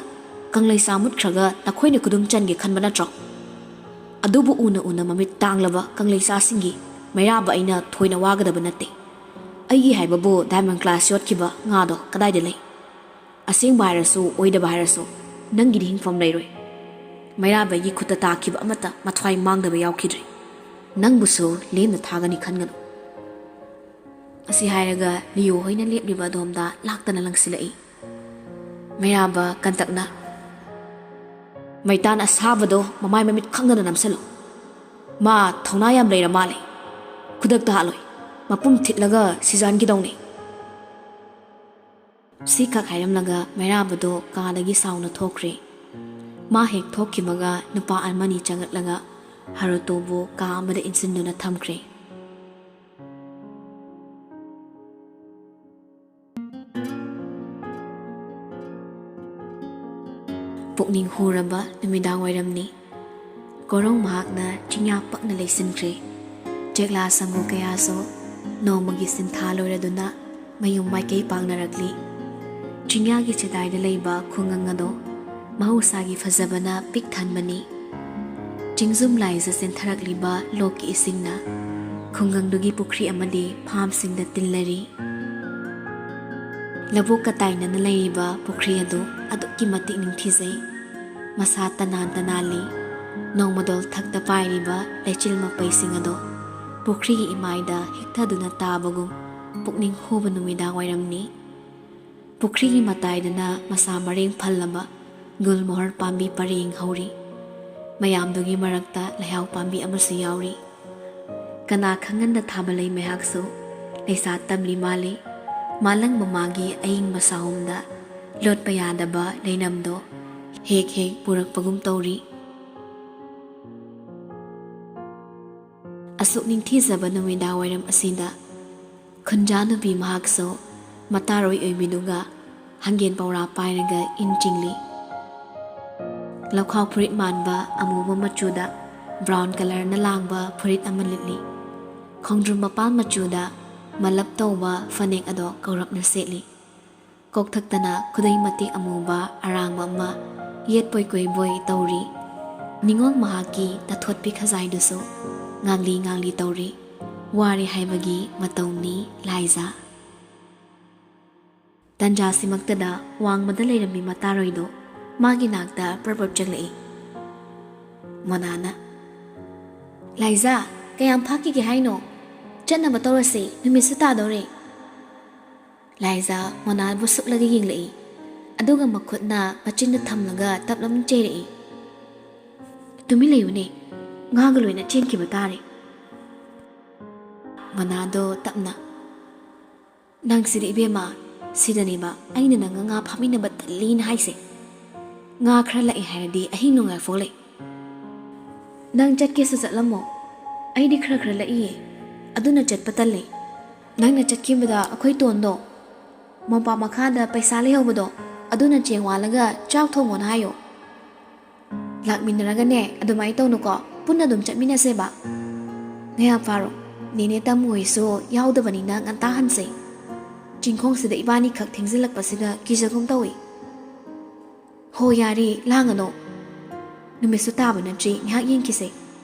ꯀꯪꯂꯩꯆꯥ ꯃꯨꯠꯈ꯭ꯔꯒ ꯅꯈꯣꯏꯅ ꯈꯨꯗꯨꯝ ꯆꯟꯒꯦ ꯈꯟꯕ ꯅꯠꯇ꯭ꯔꯣ? ꯑꯗꯨꯕꯨ ꯎꯅ ꯎꯅ ꯃꯃꯤꯠ ꯇꯥꯡꯂꯕ ꯀꯪꯂꯩꯆꯥꯁꯤꯡꯒꯤ ꯃꯩꯔꯥꯕ ꯑꯩꯅ ꯊꯣꯏꯅ ꯋꯥꯒꯗꯕ ꯅꯠꯇꯦ꯫ ꯑꯩꯒꯤ ꯍꯥꯏꯕꯕꯨ ꯗꯥꯏꯃꯟ ꯀ꯭ꯂꯥꯁ ꯌꯣꯠꯈꯤꯕ ꯉꯥꯗꯣ ꯀꯗꯥꯏꯗ ꯂꯩ? ꯑꯁꯦꯡꯕ ꯍꯥꯏꯔꯁꯨ ꯑꯣꯏꯗꯕ ꯍꯥꯏꯔꯁꯨ ꯅꯪꯒꯤꯗꯤ ꯍꯤꯡꯐꯝ ꯂꯩꯔꯣꯏ꯫ ꯃꯩꯔꯥꯕ ꯑꯩꯒꯤ ꯈꯨꯠꯇ ꯇꯥꯈꯤꯕ ꯑꯃꯠꯇ ꯃꯊ꯭ꯋꯥꯏ ꯃꯥꯡꯗꯕ ꯌꯥꯎꯈꯤꯗ꯭ꯔꯦ꯫ ꯅꯪꯕꯨꯁꯨ ꯂꯦꯝꯅ ꯊꯥꯒꯅꯤ ꯈꯟꯒꯅꯨ꯫" ꯑꯁꯤ ꯍꯥꯏꯔꯒ ꯂꯤꯌꯨ ꯍꯣꯏꯅ ꯂꯦꯞꯂꯤꯕ ꯑꯗꯣꯝꯗ ꯂꯥꯛꯇꯅ ꯂꯪꯁꯤꯜꯂꯛꯏ꯫ ꯃꯩꯔꯥꯕ ꯀꯟꯇꯛꯅ, "ꯃꯩꯇꯥꯟ ꯑꯁꯥꯕꯗꯣ ꯃꯃꯥꯏ ꯃꯃꯤꯠ ꯈꯪꯗꯅ ꯅꯝꯁꯤꯜꯂꯨ꯫ ꯃꯥ ꯊꯧꯅꯥ ꯌꯥꯝ ꯂꯩꯔ ꯃꯥꯜꯂꯦ꯫ ꯈꯨꯗꯛꯇ ꯍꯥꯠꯂꯣꯏ꯫ ꯃꯄꯨꯝ ꯊꯤꯠꯂꯒ ꯁꯤꯖꯍꯟꯈꯤꯗꯧꯅꯤ꯫" ꯁꯤꯈꯛ ꯍꯥꯏꯔꯝꯂꯒ ꯃꯩꯔꯥꯕꯗꯣ ꯀꯥꯗꯒꯤ ꯁꯥꯎꯅ ꯊꯣꯛꯈ꯭ꯔꯦ꯫ ꯃꯥ ꯍꯦꯛ ꯊꯣꯛꯈꯤꯕꯒ ꯅꯨꯄꯥ ꯑꯃꯅꯤ ꯆꯪꯂꯛꯂꯒ ꯍꯥꯔꯨꯇꯣꯕꯨ ꯀꯥ ꯑꯃꯗ ꯏꯟꯁꯤꯟꯗꯨꯅ ꯊꯝꯈ꯭ꯔꯦ꯫ ꯄꯨꯛꯅꯤꯡ ꯍꯨꯔꯕ ꯅꯨꯃꯤꯗꯥꯡ ꯋꯥꯏꯔꯝꯅꯤ꯫ ꯀꯣꯔꯣꯡ ꯃꯍꯥꯛꯅ ꯆꯤꯡꯌꯥ ꯄꯛꯅ ꯂꯩꯁꯤꯟꯈ꯭ꯔꯦ꯫ ꯆꯦꯛꯂꯥ ꯁꯪꯒꯨ ꯀꯌꯥꯁꯨ ꯅꯣꯡꯃꯒꯤ ꯁꯤꯟꯊꯥ ꯂꯣꯏꯔꯗꯨꯅ ꯃꯌꯨꯝ ꯃꯥꯏꯀꯩ ꯄꯥꯡꯅꯔꯛꯂꯤ꯫ ꯆꯤꯡꯌꯥꯒꯤ ꯆꯦꯗꯥꯏꯗ ꯂꯩꯕ ꯈꯨꯡꯒꯪ ꯑꯗꯣ ꯃꯍꯧꯁꯥꯒꯤ ꯐꯖꯕꯅ ꯄꯤꯛ ꯊꯟꯕꯅꯤ꯫ ꯆꯤꯡꯖꯨꯝ ꯂꯥꯏꯖ ꯆꯦꯟꯊꯔꯛꯂꯤꯕ ꯂꯣꯛꯀꯤ ꯏꯁꯤꯡꯅ ꯈꯨꯡꯒꯪꯗꯨꯒꯤ ꯄꯨꯈ꯭ꯔꯤ ꯑꯃꯗꯤ ꯐꯥꯝꯁꯤꯡꯗ ꯇꯤꯜꯂꯔꯤ꯫ ꯂꯧꯕꯨꯛꯀ ꯇꯥꯏꯅꯅ ꯂꯩꯔꯤꯕ ꯄꯨꯈ꯭ꯔꯤ ꯑꯗꯨ ꯑꯗꯨꯛꯀꯤ ꯃꯇꯤꯛ ꯅꯤꯡꯊꯤꯖꯩ꯫ ꯃꯁꯥ ꯇꯅꯥꯟ ꯇꯅꯥꯜꯂꯤ꯫ ꯅꯣꯡꯃꯗꯣꯜ ꯊꯛꯇ ꯄꯥꯏꯔꯤꯕ ꯂꯩꯆꯤꯜ ꯃꯄꯩꯁꯤꯡ ꯑꯗꯣ ꯄꯨꯈ꯭ꯔꯤꯒꯤ ꯏꯃꯥꯏꯗ ꯍꯤꯛꯊꯗꯨꯅ ꯇꯥꯕꯒꯨꯝ ꯄꯨꯛꯅꯤꯡ ꯍꯨꯕ ꯅꯨꯃꯤꯗꯥꯡ ꯋꯥꯏꯔꯝꯅꯤ꯫ ꯄꯨꯈ꯭ꯔꯤꯒꯤ ꯃꯇꯥꯏꯗꯅ ꯃꯁꯥ ꯃꯔꯦꯡ ꯐꯜꯂꯕ ꯒꯨꯜꯃꯣꯍꯔ ꯄꯥꯝꯕꯤ ꯄꯔꯦꯡ ꯍꯧꯔꯤ꯫ ꯃꯌꯥꯝꯗꯨꯒꯤ ꯃꯔꯛꯇ ꯂꯩꯍꯥꯎ ꯄꯥꯝꯕꯤ ꯑꯃꯁꯨ ꯌꯥꯎꯔꯤ꯫ ꯀꯅꯥ ꯈꯪꯍꯟꯗ ꯊꯥꯕ ꯂꯩ ꯃꯩꯍꯥꯛꯁꯨ ꯂꯩꯁꯥ ꯇꯝꯂꯤ ꯃꯥꯜꯂꯤ꯫ ꯃꯥꯂꯪ ꯃꯃꯥꯒꯤ ꯑꯏꯪꯕ ꯁꯥꯍꯨꯝꯗ ꯂꯣꯠꯄ ꯌꯥꯗꯕ ꯂꯩꯅꯝꯗꯣ ꯍꯦꯛ ꯍꯦꯛ ꯄꯨꯔꯛꯄꯒꯨꯝ ꯇꯧꯔꯤ꯫ ꯑꯁꯨꯛ ꯅꯤꯡꯊꯤꯖꯕ ꯅꯨꯃꯤꯗꯥꯡ ꯋꯥꯏꯔꯝ ꯑꯁꯤꯗ ꯈꯨꯟꯖꯥ ꯅꯨꯄꯤ ꯃꯍꯥꯛꯁꯨ ꯃꯇꯥꯔꯣꯏ ꯑꯣꯏꯕꯤꯗꯨꯒ ꯍꯪꯒꯦꯟ ꯄꯧꯔꯥ ꯄꯥꯏꯔꯒ ꯏꯟ ꯆꯤꯡꯂꯤ꯫ ꯂꯧꯈꯥꯎ ꯐꯨꯔꯤꯠ ꯃꯥꯟꯕ ꯑꯃꯨꯕ ꯃꯆꯨꯗ brown colourꯅ ꯂꯥꯡꯕ ꯐꯨꯔꯤꯠ ꯑꯃ ꯂꯤꯠꯂꯤ꯫ ꯈꯣꯡꯗ꯭ꯔꯨꯝ ꯃꯄꯥꯟ ꯃꯆꯨꯗ ꯃꯂꯞ ꯇꯧꯕ ꯐꯅꯦꯛ ꯑꯗꯣ ꯀꯧꯔꯞꯅ ꯁꯦꯠꯂꯤ꯫ ꯀꯣꯛꯊꯛꯇꯅ ꯈꯨꯗꯩ ꯃꯇꯦꯛ ꯑꯃꯨꯕ ꯑꯔꯥꯡꯕ ꯑꯃ ꯌꯦꯠꯄꯣꯏ ꯀꯣꯏꯕꯣꯏ ꯇꯧꯔꯤ꯫ ꯅꯤꯉꯣꯜ ꯃꯍꯥꯛꯀꯤ ꯇꯥꯊꯣꯠꯄꯤ ꯈꯖꯥꯏꯗꯨꯁꯨ ꯉꯥꯡꯂꯤ ꯉꯥꯡꯂꯤ ꯇꯧꯔꯤ꯫ ꯋꯥꯔꯦ ꯍꯥꯏꯕꯒꯤ ꯃꯇꯧꯅꯤ ꯂꯥꯏꯖꯥ꯫ ꯇꯟꯖꯥꯁꯤꯃꯛꯇꯗ ꯋꯥꯡꯃꯗ ꯂꯩꯔꯝꯃꯤ ꯃꯇꯥꯔꯣꯏꯗꯣ ꯃꯥꯒꯤ ꯅꯥꯛꯇ ꯄ꯭ꯔꯞ ꯄ꯭ꯔꯞ ꯆꯪꯂꯛꯏ꯫ ꯃꯣꯅꯥꯅ, "ꯂꯥꯏꯖꯥ, ꯀꯌꯥꯝ ꯐꯥꯠꯈꯤꯒꯦ ꯍꯥꯏꯅꯣ? ꯆꯠꯅꯕ ꯇꯧꯔꯁꯤ, ꯅꯨꯃꯤꯠꯁꯨ ꯇꯥꯗꯧꯔꯦ꯫" ꯂꯥꯏꯖꯥ ꯃꯣꯅꯥꯕꯨ ꯁꯨꯛꯂꯒ ꯌꯦꯡꯂꯛꯏ, ꯑꯗꯨꯒ ꯃꯈꯨꯠꯅ ꯃꯆꯤꯟꯗ ꯊꯝꯂꯒ ꯇꯞꯂꯞꯅ ꯆꯩꯔꯛꯏ꯫ "ꯇꯨꯃꯤꯟ ꯂꯩꯌꯨꯅꯦ, ꯉꯥꯒ ꯂꯣꯏꯅ ꯆꯦꯟꯈꯤꯕ ꯇꯥꯔꯦ꯫" ꯃꯣꯅꯥꯗꯣ ꯇꯞꯅ, "ꯅꯪꯁꯤꯗꯤ ꯏꯕꯦꯝꯃ, ꯁꯤꯗꯅꯦꯕ ꯑꯩꯅ ꯅꯪꯒ ꯉꯥ ꯐꯥꯃꯤꯟꯅꯕ ꯇꯜꯂꯤꯅ ꯍꯥꯏꯁꯦ꯫ ꯉꯥ ꯈꯔ ꯂꯥꯛꯑꯦ ꯍꯥꯏꯔꯗꯤ ꯑꯍꯤꯡ ꯅꯣꯡꯌꯥꯏꯐꯥꯎ ꯂꯩ꯫ ꯅꯪ ꯆꯠꯀꯦꯁꯨ ꯆꯠꯂꯝꯃꯣ, ꯑꯩꯗꯤ ꯈꯔ ꯈꯔ ꯂꯥꯛꯏꯌꯦ, ꯑꯗꯨꯅ ꯆꯠꯄ ꯇꯜꯂꯦ꯫ ꯅꯪꯅ ꯆꯠꯈꯤꯕꯗ ꯑꯩꯈꯣꯏ ꯇꯣꯟꯗꯣ, ꯃꯣꯝꯄꯥꯛ ꯃꯈꯥꯗ ꯄꯩꯁꯥ ꯂꯩꯍꯧꯕꯗꯣ, ꯑꯗꯨꯅ ꯆꯦꯡ ꯋꯥꯜꯂꯒ ꯆꯥꯛ ꯊꯣꯡꯉꯣꯅ ꯍꯥꯏꯌꯣ꯫ ꯂꯥꯛꯃꯤꯟꯅꯔꯒꯅꯦ ꯑꯗꯨꯃꯥꯏꯅ ꯇꯧꯅꯨꯀꯣ, ꯄꯨꯟꯅ ꯑꯗꯨꯝ ꯆꯠꯃꯤꯟꯅꯁꯦꯕ꯫ ꯉꯥꯏꯍꯥꯛ ꯐꯥꯔꯣ, ꯅꯦꯅꯦ ꯇꯝꯃꯨ ꯍꯣꯏꯁꯨ ꯌꯥꯎꯗꯕꯅꯤꯅ ꯉꯟꯇꯥ ꯍꯟꯁꯦ꯫ ꯆꯤꯡꯈꯣꯡꯁꯤꯗ ꯏꯕꯥꯅꯤꯈꯛ ꯊꯦꯡꯖꯤꯜꯂꯛꯄꯁꯤꯗ ꯀꯤꯖꯒꯨꯝ ꯇꯧꯏ꯫ ꯍꯣ ꯌꯥꯔꯦ, ꯂꯥꯡꯒꯅꯣ꯫ ꯅꯨꯃꯤꯠꯁꯨ ꯇꯥꯕ ꯅꯠꯇ꯭ꯔꯤ, ꯉꯥꯏꯍꯥꯛ ꯌꯦꯡꯈꯤꯁꯦ꯫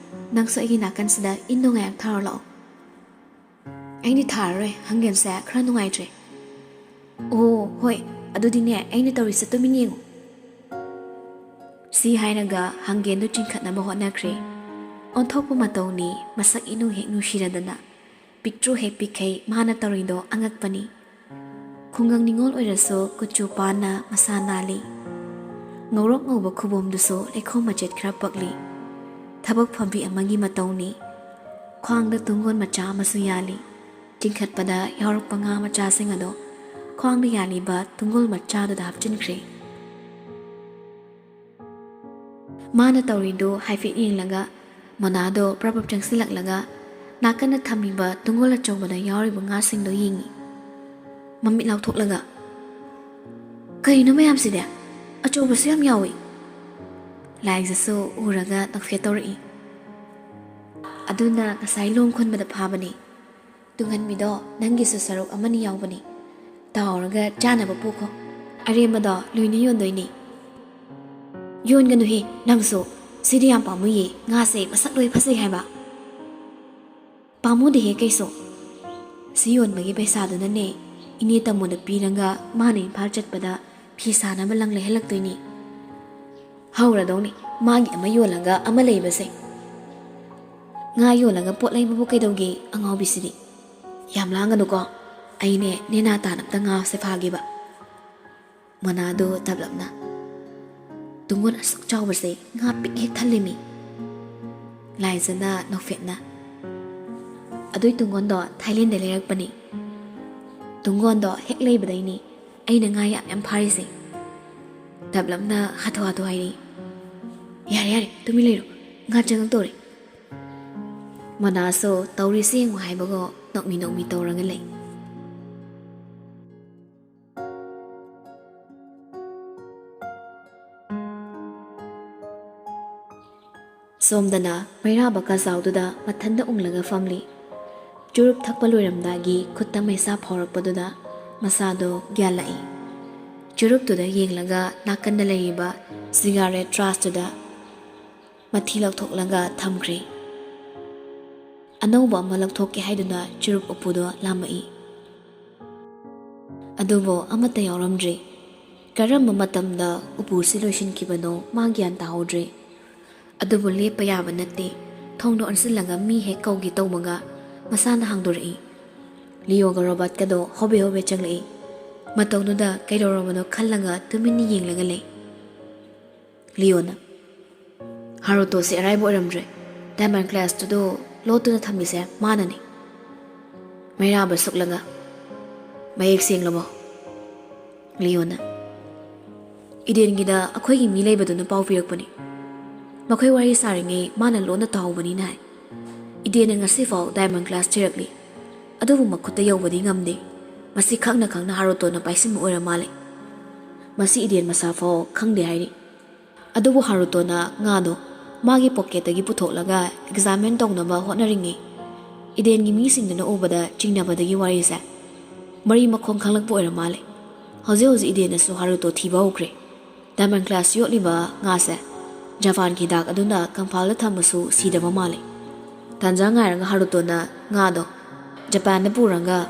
ꯅꯪꯁꯨ ꯑꯩꯒꯤ ꯅꯥꯀꯟꯁꯤꯗ ꯏꯟꯗꯣ ꯉꯥꯏꯍꯥꯛ ꯊꯥꯔꯣ ꯂꯥꯛꯑꯣ꯫ ꯑꯩꯗꯤ ꯊꯥꯔꯔꯣꯏ, ꯍꯪꯒꯦꯟꯁꯦ ꯈꯔ ꯅꯨꯡꯉꯥꯏꯇ꯭ꯔꯦ꯫ ꯑꯣ ꯍꯣꯏ, ꯑꯗꯨꯗꯤꯅꯦ ꯑꯩꯅ ꯇꯧꯔꯤꯁꯦ ꯇꯨꯃꯤꯟ ꯌꯦꯡꯉꯨ꯫ ꯁꯤ ꯍꯥꯏꯔꯒ ꯍꯪꯒꯦꯟꯗꯨ ꯆꯤꯡꯈꯠꯅꯕ ꯍꯣꯠꯅꯈ꯭ꯔꯦ꯫ ꯑꯣꯟꯊꯣꯛꯄ ꯃꯇꯧꯅꯤ, ꯃꯁꯛ ꯏꯅꯨ ꯍꯦꯛ ꯅꯨꯡꯁꯤꯔꯗꯅ꯫ ꯄꯤꯛꯇ꯭ꯔꯨ ꯍꯦꯛ ꯄꯤꯛꯈꯩ ꯃꯥꯅ ꯇꯧꯔꯤꯗꯣ ꯑꯉꯛꯄꯅꯤ꯫ ꯈꯨꯡꯒꯪ ꯅꯤꯉꯣꯜ ꯑꯣꯏꯔꯁꯨ ꯀꯨꯆꯨ ꯄꯥꯟꯅ ꯃꯁꯥ ꯅꯥꯜꯂꯤ꯫ ꯉꯧꯔꯣꯛ ꯉꯧꯕ ꯈꯨꯕꯣꯝꯗꯨꯁꯨ ꯂꯩꯈꯣꯝ ꯃꯆꯦꯠ ꯈꯔ ꯄꯛꯂꯤ꯫ ꯊꯕꯛ ꯐꯝꯕꯤ ꯑꯃꯒꯤ ꯃꯇꯧꯅꯤ꯫ ꯈ꯭ꯋꯥꯡꯗ ꯇꯨꯡꯒꯣꯟ ꯃꯆꯥ ꯑꯃꯁꯨ ꯌꯥꯜꯂꯤ꯫ ꯆꯤꯡꯈꯠꯄꯗ ꯌꯥꯎꯔꯛꯄ ꯉꯥ ꯃꯆꯥꯁꯤꯡ ꯑꯗꯣ ꯈ꯭ꯋꯥꯡꯗ ꯌꯥꯜꯂꯤꯕ ꯇꯨꯡꯒꯣꯜ ꯃꯆꯥꯗꯨꯗ ꯍꯥꯞꯆꯤꯟꯈ꯭ꯔꯦ꯫ ꯃꯥꯅ ꯇꯧꯔꯤꯗꯨ ꯍꯥꯏꯐꯦꯠ ꯌꯦꯡꯂꯒ ꯃꯣꯅꯥꯗꯣ ꯄ꯭ꯔꯞ ꯄ꯭ꯔꯞ ꯆꯪꯁꯤꯜꯂꯛꯂꯒ ꯅꯥꯀꯟꯗ ꯊꯝꯂꯤꯕ ꯇꯨꯡꯒꯣꯜ ꯑꯆꯧꯕꯗ ꯌꯥꯎꯔꯤꯕ ꯉꯥꯁꯤꯡꯗꯣ ꯌꯦꯡꯉꯤ꯫ ꯃꯃꯤꯠ ꯂꯥꯎꯊꯣꯛꯂꯒ, "ꯀꯩꯅꯣ ꯃꯌꯥꯝꯁꯤꯗꯤ? ꯑꯆꯧꯕꯁꯨ ꯌꯥꯝ ꯌꯥꯎꯏ!" ꯂꯥꯏꯖꯁꯨ ꯎꯔꯒ ꯅꯣꯛꯐꯦꯠ ꯇꯧꯔꯛꯏ꯫ "ꯑꯗꯨꯅ ꯉꯁꯥꯏ ꯂꯣꯡ ꯈꯨꯟꯕꯗ ꯐꯥꯕꯅꯤ꯫ ꯇꯨꯡꯍꯟꯕꯤꯗꯣ ꯅꯪꯒꯤꯁꯨ ꯁꯔꯨꯛ ꯑꯃꯅꯤ ꯌꯥꯎꯕꯅꯤ꯫ ꯇꯥꯎꯔꯒ ꯆꯥꯅꯕ ꯄꯨꯈꯣ꯫ ꯑꯔꯦꯝꯕꯗꯣ ꯂꯣꯏꯅ ꯌꯣꯟꯗꯣꯏꯅꯤ꯫" "ꯌꯣꯟꯒꯅꯨꯍꯦ ꯅꯪꯁꯨ꯫ ꯁꯤꯗꯤ ꯌꯥꯝ ꯄꯥꯝꯃꯨꯏꯌꯦ꯫ ꯉꯥꯁꯦ ꯃꯁꯛ ꯂꯣꯏ ꯐꯖꯩ ꯍꯥꯏꯕ꯫" "ꯄꯥꯝꯃꯨꯗꯦꯍꯦ ꯀꯩꯁꯨ꯫ ꯁꯤ ꯌꯣꯟꯕꯒꯤ ꯄꯩꯁꯥꯗꯨꯅꯅꯦ ꯏꯅꯦ ꯇꯥꯃꯣꯗ ꯄꯤꯔꯒ ꯃꯥꯅ ꯏꯝꯐꯥꯜ ꯆꯠꯄꯗ ꯐꯤ ꯁꯥꯅꯕ ꯂꯪ ꯂꯩꯍꯜꯂꯛꯇꯣꯏꯅꯤ꯫" "ꯍꯧꯔꯗꯧꯅꯤ ꯃꯥꯒꯤ ꯑꯃ ꯌꯣꯜꯂꯒ ꯑꯃ ꯂꯩꯕꯁꯦ꯫ ꯉꯥ ꯌꯣꯜꯂꯒ ꯄꯣꯠ ꯂꯩꯕꯕꯨ ꯀꯩꯗꯧꯒꯦ ꯑꯉꯥꯎꯕꯤꯁꯤꯗꯤ?" "ꯌꯥꯝ ꯂꯥꯡꯒꯅꯨꯀꯣ, ꯑꯩꯅꯦ ꯅꯦꯅꯥ ꯇꯥꯅ ꯑꯝꯇ ꯉꯥꯁꯦ ꯐꯥꯒꯦꯕ꯫" ꯃꯣꯅꯥꯗꯣ ꯇꯞꯂꯞꯅ, "ꯇꯨꯡꯒꯣꯟ ꯑꯁꯨꯛ ꯆꯥꯎꯕꯁꯦ ꯉꯥ ꯄꯤꯛ ꯍꯦꯛ ꯊꯜꯂꯦꯃꯤ꯫" ꯂꯥꯏꯖꯅ ꯅꯣꯛꯐꯦꯠꯅ, "ꯑꯗꯨꯏ ꯇꯨꯡꯒꯣꯟꯗꯣ ꯊꯥꯏꯂꯦꯟꯗ ꯂꯩꯔꯛꯄꯅꯤ꯫ ꯇꯨꯡꯒꯣꯟꯗꯣ ꯍꯦꯛ ꯂꯩꯕꯗꯩꯅꯤ ꯑꯩꯅ ꯉꯥ ꯌꯥꯝ ꯌꯥꯝ ꯐꯥꯔꯤꯁꯦ꯫" ꯇꯞꯂꯞꯅ ꯍꯥꯊꯨ ꯍꯥꯊꯨ ꯍꯥꯏꯔꯤ꯫ "ꯌꯥꯔꯦ ꯌꯥꯔꯦ, ꯇꯨꯃꯤꯟ ꯂꯩꯔꯣ, ꯉꯥ ꯆꯪꯉꯛꯇꯧꯔꯦ꯫" ꯃꯣꯅꯥꯁꯨ ꯇꯧꯔꯤꯁꯦ ꯌꯦꯡꯉꯨ ꯍꯥꯏꯕꯒꯣ ꯅꯣꯛꯃꯤ ꯅꯣꯛꯃꯤ ꯇꯧꯔꯒ ꯂꯩ꯫ ꯁꯣꯝꯗꯅ ꯃꯩꯔꯥꯕ ꯀꯥꯖꯥꯎꯗꯨꯗ ꯃꯊꯟꯗ ꯎꯪꯂꯒ ꯐꯝꯂꯤ꯫ ꯆꯨꯔꯨꯞ ꯊꯛꯄ ꯂꯣꯏꯔꯝꯗꯥꯏꯒꯤ ꯈꯨꯠꯇ ꯃꯩꯁꯥ ꯐꯥꯎꯔꯛꯄꯗꯨꯗ ꯃꯁꯥꯗꯣ ꯒ꯭ꯌꯥꯟ ꯂꯥꯛꯏ꯫ ꯆꯨꯔꯨꯞꯇꯨꯗ ꯌꯦꯡꯂꯒ ꯅꯥꯀꯟꯗ ꯂꯩꯔꯤꯕ ꯁꯤꯒꯥꯔꯦꯠ ꯇ꯭ꯔꯥꯁꯇꯨꯗ ꯃꯊꯤ ꯂꯧꯊꯣꯛꯂꯒ ꯊꯝꯈ꯭ꯔꯦ꯫ ꯑꯅꯧꯕ ꯑꯃ ꯂꯧꯊꯣꯛꯀꯦ ꯍꯥꯏꯗꯨꯅ ꯆꯨꯔꯨꯞ ꯎꯄꯨꯗꯣ ꯂꯥꯝꯃꯛꯏ꯫ ꯑꯗꯨꯕꯨ ꯑꯃꯠꯇ ꯌꯥꯎꯔꯝꯗ꯭ꯔꯦ꯫ ꯀꯔꯝꯕ ꯃꯇꯝꯗ ꯎꯄꯨꯁꯤ ꯂꯣꯏꯁꯤꯟꯈꯤꯕꯅꯣ ꯃꯥ ꯒ꯭ꯌꯥꯟ ꯇꯥꯍꯧꯗ꯭ꯔꯦ꯫ ꯑꯗꯨꯕꯨ ꯂꯦꯞꯄ ꯌꯥꯕ ꯅꯠꯇꯦ꯫ ꯊꯣꯡꯗꯣ ꯑꯣꯟꯁꯤꯜꯂꯒ ꯃꯤ ꯍꯦꯛ ꯀꯧꯒꯦ ꯇꯧꯕꯒ ꯃꯁꯥꯅ ꯍꯥꯡꯗꯣꯔꯛꯏ꯫ ꯂꯤꯌꯣꯒ ꯔꯣꯕꯥꯔꯠꯀꯗꯣ ꯍꯣꯕꯦ ꯍꯣꯕꯦ ꯆꯪꯂꯛꯏ꯫ ꯃꯇꯧꯗꯨꯗ ꯀꯩꯗꯧꯔꯕꯅꯣ ꯈꯜꯂꯒ ꯇꯨꯃꯤꯟꯅ ꯌꯦꯡꯂꯒ ꯂꯩ꯫ ꯂꯤꯌꯣꯅ, "ꯍꯥꯔꯨꯇꯣꯁꯦ ꯑꯔꯥꯏꯕ ꯑꯣꯏꯔꯝꯗ꯭ꯔꯦ꯫ ꯗꯥꯏꯃꯟ ꯀ꯭ꯂꯥꯁꯇꯨꯗꯣ ꯂꯣꯠꯇꯨꯅ ꯊꯝꯃꯤꯁꯦ ꯃꯥꯅꯅꯤ꯫" ꯃꯩꯔꯥꯕ ꯁꯨꯛꯂꯒ, "ꯃꯌꯦꯛ ꯁꯦꯡꯂꯕꯣ?" ꯂꯤꯌꯣꯅ, "ꯏꯗꯦꯟꯒꯤꯗ ꯑꯩꯈꯣꯏꯒꯤ ꯃꯤ ꯂꯩꯕꯗꯨꯅ ꯄꯥꯎ ꯄꯤꯔꯛꯄꯅꯤ꯫ ꯃꯈꯣꯏ ꯋꯥꯔꯤ ꯁꯥꯔꯤꯉꯩ ꯃꯥꯅ ꯂꯣꯟꯅ ꯇꯥꯍꯧꯕꯅꯤꯅ ꯍꯥꯏ꯫ ꯏꯗꯦꯟꯅ ꯉꯁꯤꯐꯥꯎ ꯗꯥꯏꯃꯟ ꯀ꯭ꯂꯥꯁ ꯊꯤꯔꯛꯂꯤ꯫ ꯑꯗꯨꯕꯨ ꯃꯈꯨꯠꯇ ꯌꯧꯕꯗꯤ ꯉꯝꯗꯦ꯫ ꯃꯁꯤ ꯈꯪꯅ ꯈꯪꯅ ꯍꯥꯔꯨꯇꯣꯅ ꯄꯥꯏꯁꯤꯟꯕ ꯑꯣꯏꯔ ꯃꯥꯜꯂꯦ꯫ ꯃꯁꯤ ꯏꯗꯦꯟ ꯃꯁꯥꯐꯥꯎ ꯈꯪꯗꯦ ꯍꯥꯏꯔꯤ꯫" ꯑꯗꯨꯕꯨ ꯍꯥꯔꯨꯇꯣꯅ ꯉꯥꯗꯣ ꯃꯥꯒꯤ ꯄꯣꯀꯦꯠꯇꯒꯤ ꯄꯨꯊꯣꯛꯂꯒ ꯑꯦꯛꯖꯥꯃꯤꯟ ꯇꯧꯅꯕ ꯍꯣꯠꯅꯔꯤꯉꯩ, ꯏꯗꯦꯟꯒꯤ ꯃꯤꯁꯤꯡꯗꯨꯅ ꯎꯕꯗ ꯆꯤꯡꯅꯕꯗꯒꯤ ꯋꯥꯔꯤꯁꯦ ꯃꯔꯤ ꯃꯈꯣꯡ ꯈꯪꯂꯛꯄ ꯑꯣꯏꯔ ꯃꯥꯜꯂꯦ꯫ ꯍꯧꯖꯤꯛ ꯍꯧꯖꯤꯛ ꯏꯗꯦꯟꯅꯁꯨ ꯍꯥꯔꯨꯇꯣ ꯊꯤꯕ ꯍꯧꯈ꯭ꯔꯦ꯫ ꯗꯥꯏꯃꯟ ꯀ꯭ꯂꯥꯁ ꯌꯣꯠꯂꯤꯕ ꯉꯥꯁꯦ ꯖꯄꯥꯟꯒꯤ ꯍꯤꯗꯥꯛ ꯑꯗꯨꯅ ꯀꯪꯐꯥꯜꯗ ꯊꯝꯃꯁꯨ ꯁꯤꯗꯕ ꯃꯥꯜꯂꯦ꯫ ꯇꯥꯟꯖꯥ ꯉꯥꯏꯔꯒ ꯍꯥꯔꯨꯇꯣꯅ ꯉꯥꯗꯣ ꯖꯄꯥꯟꯗ ꯄꯨꯔꯒ